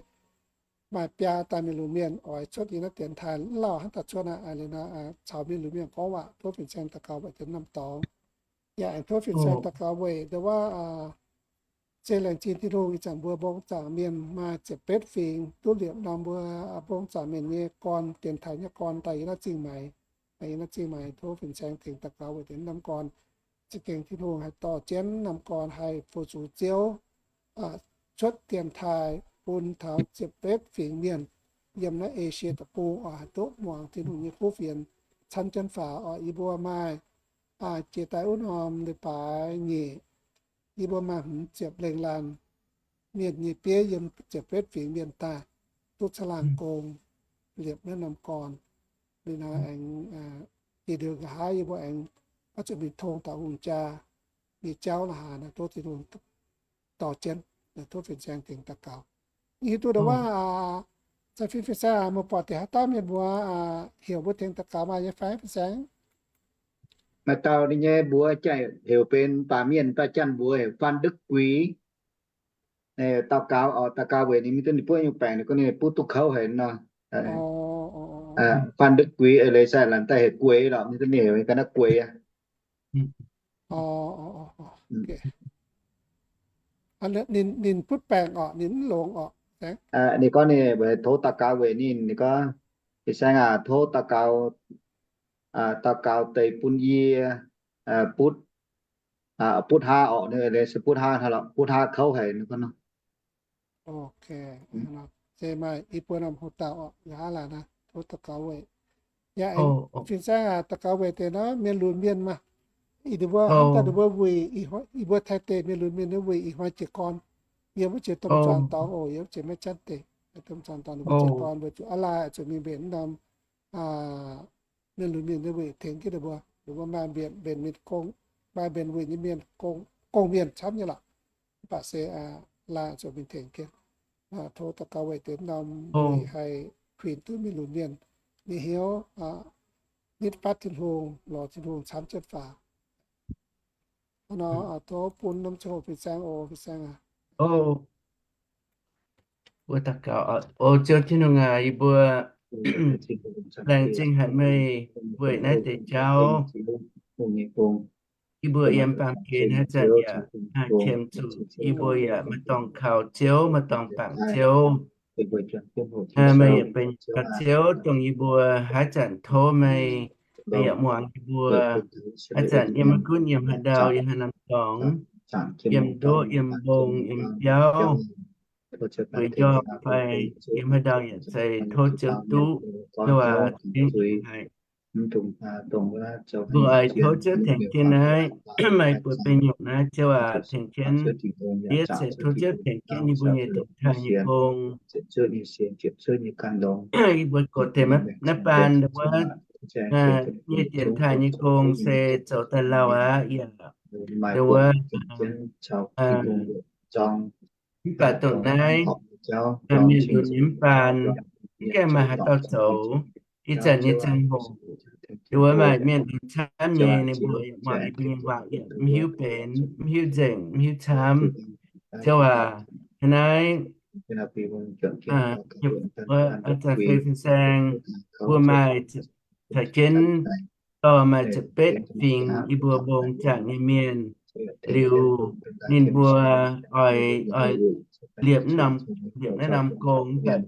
maaih biaa dauh mienh lunx mienh oix cuotv yiem naaiv dienx taaih lauh hnangv daaih cuotv aqv. Liuz nor caux mienh lunx mienh gorngv waac, tov fin-saeng daux gaux weic deix norm dorngx. Yaac aengx tov fin-saeng daux gaux weic nduov waac se laengz zingh Tin-Hungh ih zanc mbuo mbong zaangc mienh maaih ziepc betv fingx duqv liepc norm mbuo mbong zaangc mienh nyei gorn, dienx taaih nyei gorn daaih yiem naaiv zingh maix. Yiem naaiv zingh maix tov fin-saeng tengx daux gaux weic deix norm gorn za'gengh Tin-Hungh haih dorh jienv norm gorn haih fu-sux Ziouv cuotv dienx taaih bun taux ziepc betv fingx mienh yiem naaiv Esie deic-bung oix haih duqv muangx Tin-Hungh nyei kuv fienx camv jienv faaux oc. Yie mbuo maaih jiex daaih wuov norm leiz-baaix nyeic, yie mbuo maaih hmz ziepc lengh laanh mienh nyei bieiv yiem ziepc betv fingx mienh daaih duqv caangh laangh gong liepc naaiv norm gorn. Liuz nor aengx jiex liuz nqa'haav yie mbuo aengx oix zuqc mingh tong daaih hungh jaa, mingh jauv la'haaix nor, tov Tin-Hungh dorh jienv, tov fin-saeng tengx daux gaux. Yie hiuv duqv ndongc wuov, caux fin-saeng meih buatc deix haaix dauh mienh mbuo heuc mbuo tengx daux gaux maaih nyei fai, fin-saeng? Maaih dauh ninh nyei mbuox heuc benx baamh mienh daaih janx mbuox heuc Phan Đức Quý. Daux gaux, daux gaux weic ninh mingh duqv ninh buov nyungc baengc, ninh gorngv ninh buov duqv kouv haic nor. Phan Đức Quý, eix leiz sai lanh daaih heuc Gueix lorqc, mingh duqv ninh heuc ga'naaiv Gueix aqv. Ninh butv baengc orqc, ninh mv longx orqc. Ninh gorngv ninh tov daux gaux weic ninh, ninh gorngv, Fin-saeng aac, tov daux gaux, daux gaux deix bun yie butv, butv haav orqc, se butv haav hnangv lorqc, butv haav kouv haic nor. Ok, se maaih i buo norm hoc dauh orqc, yaac aav laanh naaiv tov daux gaux weic. Yaac aengx fin-saeng aac, daux gaux weic deix nor mienh lunx mienh maah. Ih ninh mbuo hnamv daaih ninh mbuo wuic, ih mbuo Taiv deic mienh lunx mienh ninh wuic ih hnoi jiez gorn. Yiem wuov jiex domh zuangx dorngx oc, yiem wuov jiex maiv janv deic, domh zuangx dorngx ninh mbuo jiez gorn, mbuo zuqc aav laanh zuqc mingh mbenc norm mienh lunx mienh nyei wuic tengx jienv ninh mbuo. Ninh mbuo maaih mbenc, mbenc mienh gong, maaih mbenc wuic nyei mienh, gong mienh camv nyei lorqc. Mv baac se laanh zuqc mingh tengx jienv. Tov daux gaux weic deix norm wuic haih kuinx duqv mienh lunx mienh nyei hnyouv, nitv fatv Tin-Hungh, lorz Tin-Hungh camv jienv faaux. Nor, tov bun norm ziangh hoc fin-saeng oc, fin-saeng aac. Mbuo daux gaux oc. O Ziouv Tin-Hungh aac, yie mbuo laengz zingh haic meih weic naaiv deix jauv. Yie mbuo yiem baamh gen haaix zanc yaac qiemx zuqc yie mbuo yaac maaih dorngx kaux Ziouv, maaih dorngx bangc Ziouv. Meih yaac benx kaux Ziouv dongh yie mbuo haaix zanc tov meih, meih yaac muangx yie mbuo. Haaix zanc yiem maiv gunv yiem haaix ndau, yiem haaix norm dorngx, yiem ndoqv, yiem mbong, yiem biauv, mbuo njormh fai yiem haaix ndau yaac zeiz tov Ziouv duqv, Ziouv aac, tengx haic. Mbuo oix tov Ziouv tengx jienv naaiv, maaih buoz-binh nyungc naaiv, Ziouv aac, tengx jienv. Yietv se tov Ziouv tengx jienv yie mbuo nyei dienx taaih nyei gong. Yie mbuo goux taux naaiv baan wuov nyei dienx taaih nyei gong se zoux daaih lauh aqv, yaac wuov, mv baac dongh naaiv mienh lunx nyei mv baan, mv gaengh maaih haaix dauh zoux. Ih zanc nyei ziangh hoc, yie mbuo maaih mienh lunx camv nyei, ninh mbuo yaac muangx yie mbuo nyei waac yaac mv hiuv benx, mv hiuv nzengc, mv hiuv camv. Ziouv aac, hnangv naaiv, aa zanc fei fin-saeng, mbuo maaih caux jienv dorh maaih ziepc betv fingx yie mbuo mbong jangc nyei mienh liuz, ninh mbuo oix, oix liepc, liepc naaiv norm gong, mv baac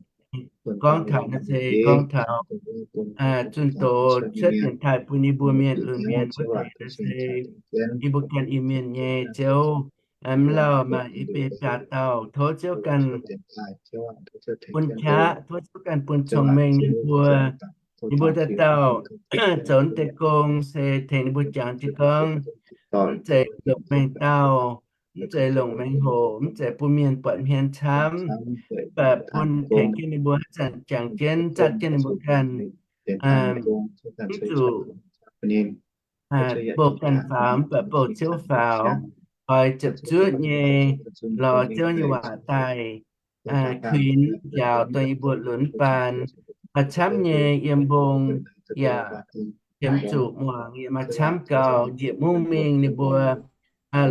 gorngv taux naaiv se gorngv taux zunh doz cuotv dienx taaih bun yie mbuo mienh lunx mienh wuov deix naaiv se yie mbuo ganh Iu-Mienh nyei Ziouv. Mv lauh maaih i biei biaa dauh, tov Ziouv ganh bun qaqv, tov Ziouv ganh bun cong-mengh ninh mbuo. Ninh mbuo dauh dauh zoux deix gong se tengx ninh mbuo jangx jiez gorngv, mv zeiz longc mengh dauh, mv zeiz longc mengh hoc, mv zeiz bun mienh buatc hmien camv, mv baac bun tengx jienv ninh mbuo haaix zanc jangx jienv, zatv jienv ninh mbuo ganh, mv zuqc bouh ganh faaux, mv baac bouh Ziouv faaux, oix ziepc zuoqv nyei lorz Ziouv nyei waac daaih kuinx njaaux dongh yie mbuo lunx baan, maaih camv nyei yiem mbong yaac qiemx zuqc muangx, yaac maaih camv gauh njiec mungv mingh ninh mbuo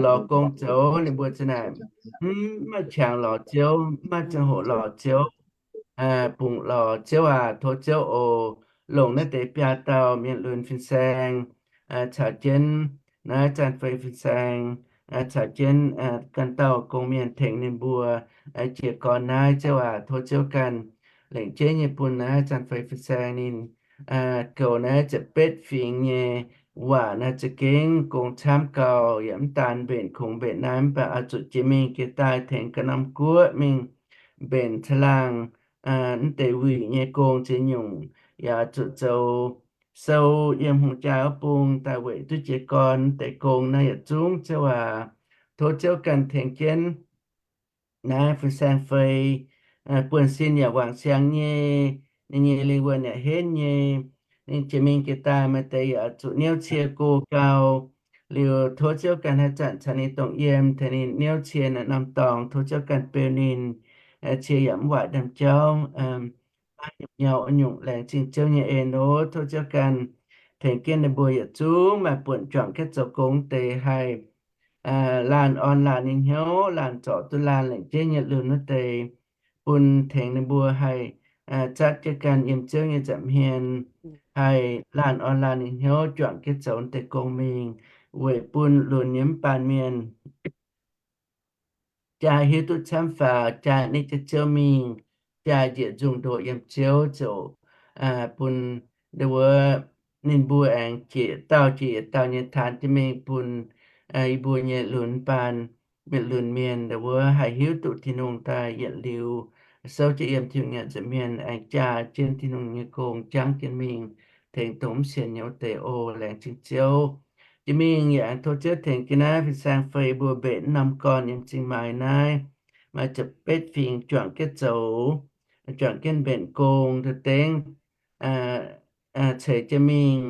lorz gong zoux, ninh mbuo za'naaic mv maaih qangx lorz Ziouv, mv maaih ziangh hoc lorz Ziouv, bungx lorz Ziouv aac. Tov Ziouv oc, longc naaiv deix biaa dauh mienh lunx fin-saeng caux jienv naaiv zanc fei fin-saeng caux jienv ganh dauh gong-mienh tengx ninh mbuo jiez gorn naaiv. Ziouv aac, tov Ziouv ganh lengc jeiv nyei bun naaiv zanc fei fin-saeng ninh goux naaiv ziepc betv fingx nyei waac naaiv za'gengh gong camv gauh, yaac mv daan mbenc kungx mbenc naaiv, mv baac oix zuqc jiex mingh jiex daaih tengx ganh norm guoqv mingh mbenc caangh laangh mv deix wuic nyei gong ziex nyungc, yaac zuqc zoux sou yiem hungh jaa wuov bung daaih weic duqv jiez gorn deix gong naaiv yietc zungv. Ziouv aac, tov Ziouv ganh tengx jienv naaiv fin-saeng fei buonv-sin yaac wangc siang nyei, ninh nyei lingh wuonh yaac henv nyei, Ninh jiex mingh jiex daaih, maaih deix yaac zuqc niouv cie go gau. Liuz tov Ziouv ganh haaix zanc caux ninh dongh yiem, tengx ninh niouv cie naaiv norm dorngx, tov Ziouv ganh beu ninh, cie yaac mv waaic ndaamv-jauv, maiv nyungc nyau nyungc. Laengz zingh Ziouv nyei en oc. Tov Ziouv ganh tengx jienv ninh mbuo yietc zungv maaih buonc juangc jienv zoux gong deix haih laanh orn laanh nyei hnyouv, laanh zorc duqv laanh laengz jienv nyei lunx wuov deix, bun tengx ninh mbuo haih zatv jienv ganh yiem Ziouv nyei nza'hmien, haih laanh orn laanh nyei hnyouv juangc jienv zoux deix gong mingh, weic bun lunx nyei mv baan mienh jaa hiuv duqv camv faaux, jaa nitv jienv Ziouv mingh, jaa njiec nzungh ndoqv yiem Ziouv ziouc bun ndo wuov ninh mbuo aengx jiex dauh jiex yietc dauh nyei taanx jienv mingh bun yie mbuo nyei lunx baan, mienh lunx mienh ndo wuov haih hiuv duqv Tin-Hungh daaih yietc liuz souv jienv yiem Tin-Hungh nyei nza'hmien, aengx jaa jienv Tin-Hungh nyei gong jangv jienv mingh, tengx dongh mv sienx nyei wuov deix oc. Laengz zingh Ziouv. Jiex mingh yaac tov Ziouv tengx jienv naaiv fin-saeng fei mbuo mbenc norm gorn yiem zingh maaiz naaiv, maaih ziepc betv fingx juangc jienv zoux, juangc jienv mbenc gong, da'dengv ceix jienv mingh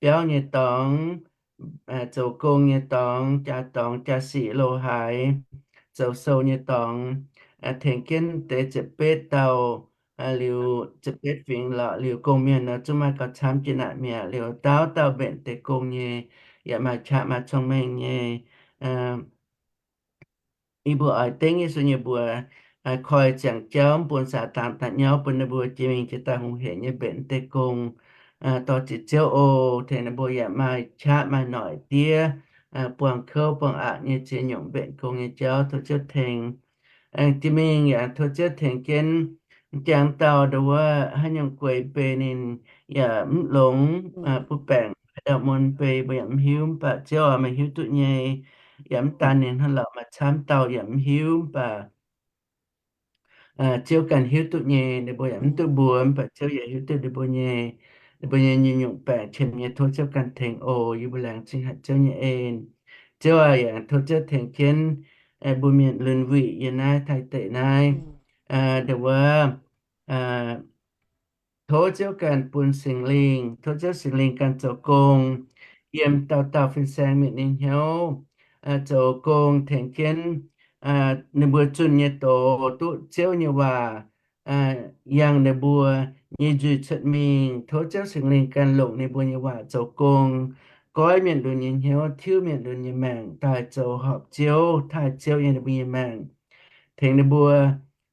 biauv nyei dorngx, zoux gong nyei dorngx, jaa dorngx jaa sic lo haaix, zoux sou nyei dorngx, tengx jienv deix ziepc betv dauh, liuz ziepc betv fingx lorqc, liuz gong mienh nor zungv maaih gauh camv jiex naaic mi'aqv. Liuz dauh dauh mbenc deix gong nyei, yaac maaih qaqv maaih cong-mengh nyei. Yie mbuo oix dengv Yesu nyei mbuox koi ziangx jauv, mv bun Saadaan daaih nyauv, bun ninh mbuo jiex mingh jiex daaih hungh hec nyei mbenc deix gong, dorh ziqc Ziouv oc. Tengx ninh mbuo yaac maaih qaqv maaih noic diev, buangh kouv buangh aqc nyei ziex nyungc mbenc gong nyei jauv, tov Ziouv tengx. Aengx jiex mingh yaac tov Ziouv tengx jienv jangx dauh ndo wuov haaix nyungc gueix beiv ninh yaac mv longx, butv baengc haaix dauh mun beiv mbuo yaac mv hiuv, mv baac Ziouv oix meih hiuv duqv nyei. Yaac mv daan ninh hnangv lorqc, maaih camv dauh yaac mv hiuv, mv baac Ziouv ganh hiuv duqv nyei. Ninh mbuo yaac mv duqv mbuox, mv baac Ziouv yaac hiuv duqv ninh mbuo nyei, ninh mbuo nyei nyungc-nyungc baengc qiemx nyei. Tov Ziouv ganh tengx oc. Yie mbuo laengz zingh haic Ziouv nyei en. Ziouv aac, yaac tov Ziouv tengx jienv mbuo mienh lunx wuic yiem naaiv Taiv deic naaiv, ndo wuov tov Ziouv ganh bun Singx Lingh, tov Ziouv Singx Lingh ganh zoux gong yiem dauh dauh fin-saeng mienh nyei hnyouv, zoux gong tengx jienv ninh mbuo zunh nyei doz duqv Ziouv nyei waac yangh ninh mbuo nyei nzuih cuotv mingh. Tov Ziouv Singx Lingh ganh longc ninh mbuo nyei waac zoux gong, goiv mienh lunx nyei hnyouv, tiuv mienh lunx nyei maengc daaih zoux horpc Ziouv, taaih Ziouv yiem ninh mbuo nyei maengc, tengx ninh mbuo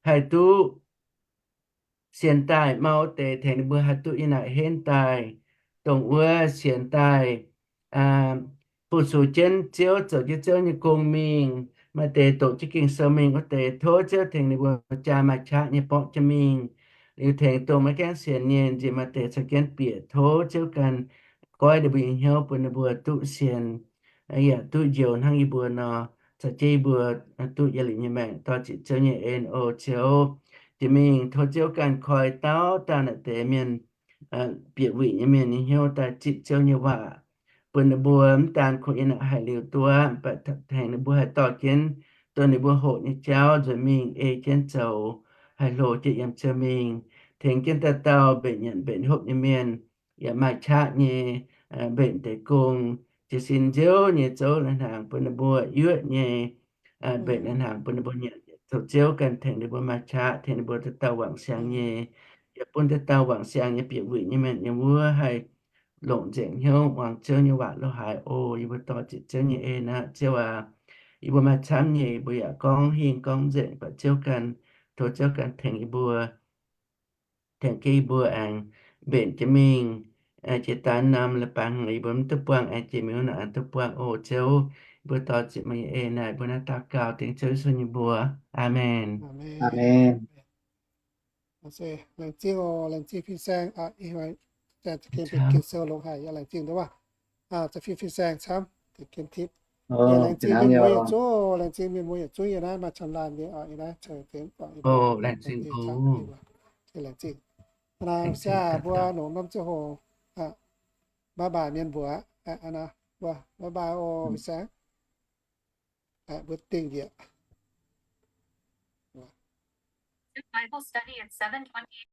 haih duqv sienx daaih mau deix, tengx ninh mbuo haih duqv yiem naaic henv daaih, dongh wuov sienx daaih fu-sux jienv Ziouv, zoux jienv Ziouv nyei gong mingh. Maaih deix doqc jienv Ging-Sou mingh wuov deix, tov Ziouv tengx ninh mbuo jaa maaih qaqv nyei borqv jienv mingh. Liuz tengx dongh maiv gaengh sienx nyei nziex maaih deix caux jienv bieqc, tov Ziouv ganh goiv ninh mbuo nyei hnyouv bun ninh mbuo duqv sienx, yaac duqv njoux hnangv yie mbuo nor, caux jienv yie mbuo duqv yietc liuz nyei maengc dorh ziqc Ziouv nyei en oc Ziouv. Jiex mingh tov Ziouv ganh koi dauh dauh naaic deix mienh, bieqc wuic nyei mienh nyei hnyouv daaih zipv Ziouv nyei waac, bun ninh mbuo mv daan kungx yiem naaic haiz liuz duqv, mv baac tengx ninh mbuo haih dorh jienv dongh ninh mbuo hoqc nyei jauv nzuonx mingh ei jienv zoux, haih hlo jienv yiem Ziouv mingh. Tengx jienv dauh dauh mbenc nyanc mbenc hopv nyei mienh yaac maaih qaqv nyei mbenc deix gong, jiez sin nziouv nyei zouv lai-hnaangx bun ninh mbuo, yuoqv nyei mbenc lai-hnaangx bun ninh mbuo nyanc. Tov Ziouv ganh tengx ninh mbuo maaih qaqv, tengx ninh mbuo dauh dauh wangc siangx nyei, yaac bun dauh dauh wangc siangx nyei bieqc wuic nyei mienh yiem wuov haih longc nzengc hnyouv muangx Ziouv nyei waac lo haaix oc. Yie mbuo dorh ziqc Ziouv nyei en aqv. Ziouv aac, yie mbuo maaih camv nyei, yie mbuo yaac gorngv hingh gorngv nzengc, baac Ziouv ganh, tov Ziouv ganh tengx yie mbuo, tengx jienv yie mbuo aengx mbenc jienv mingh, jiex daaih norm leiz-baaix haic yie mbuo mv duqv buangh, aengx jiex mingh wuov naaic aengx duqv buangh oc. Ziouv, yie mbuo dorh ziqc meih nyei en naaic, mbuo naaiv daux gaux dengv Ziouv Yesu nyei mbuox. Aamen. Aamen. Laengz zingh oc, laengz zingh fin-saeng. Fin-saeng za'gengh benx Ging-Sou longx haic, yaac laengz zingh nduov, fin-saeng camv, za'gengh tipv. Laengz zingh mienh muoz yietc zungv, laengz zingh mienh muoz yietc zungv yiem naaiv maaih camv laanh nyei oc, yiem naaiv ceix dengv guangc yie mbuo. Laengz zingh. Laengz zingh. Aa, mbuo longc norm ziangh hoc bye bye mienh mbuo aqv. Mbuo bye bye oc, fin-saeng. Mbuo dingh njiec.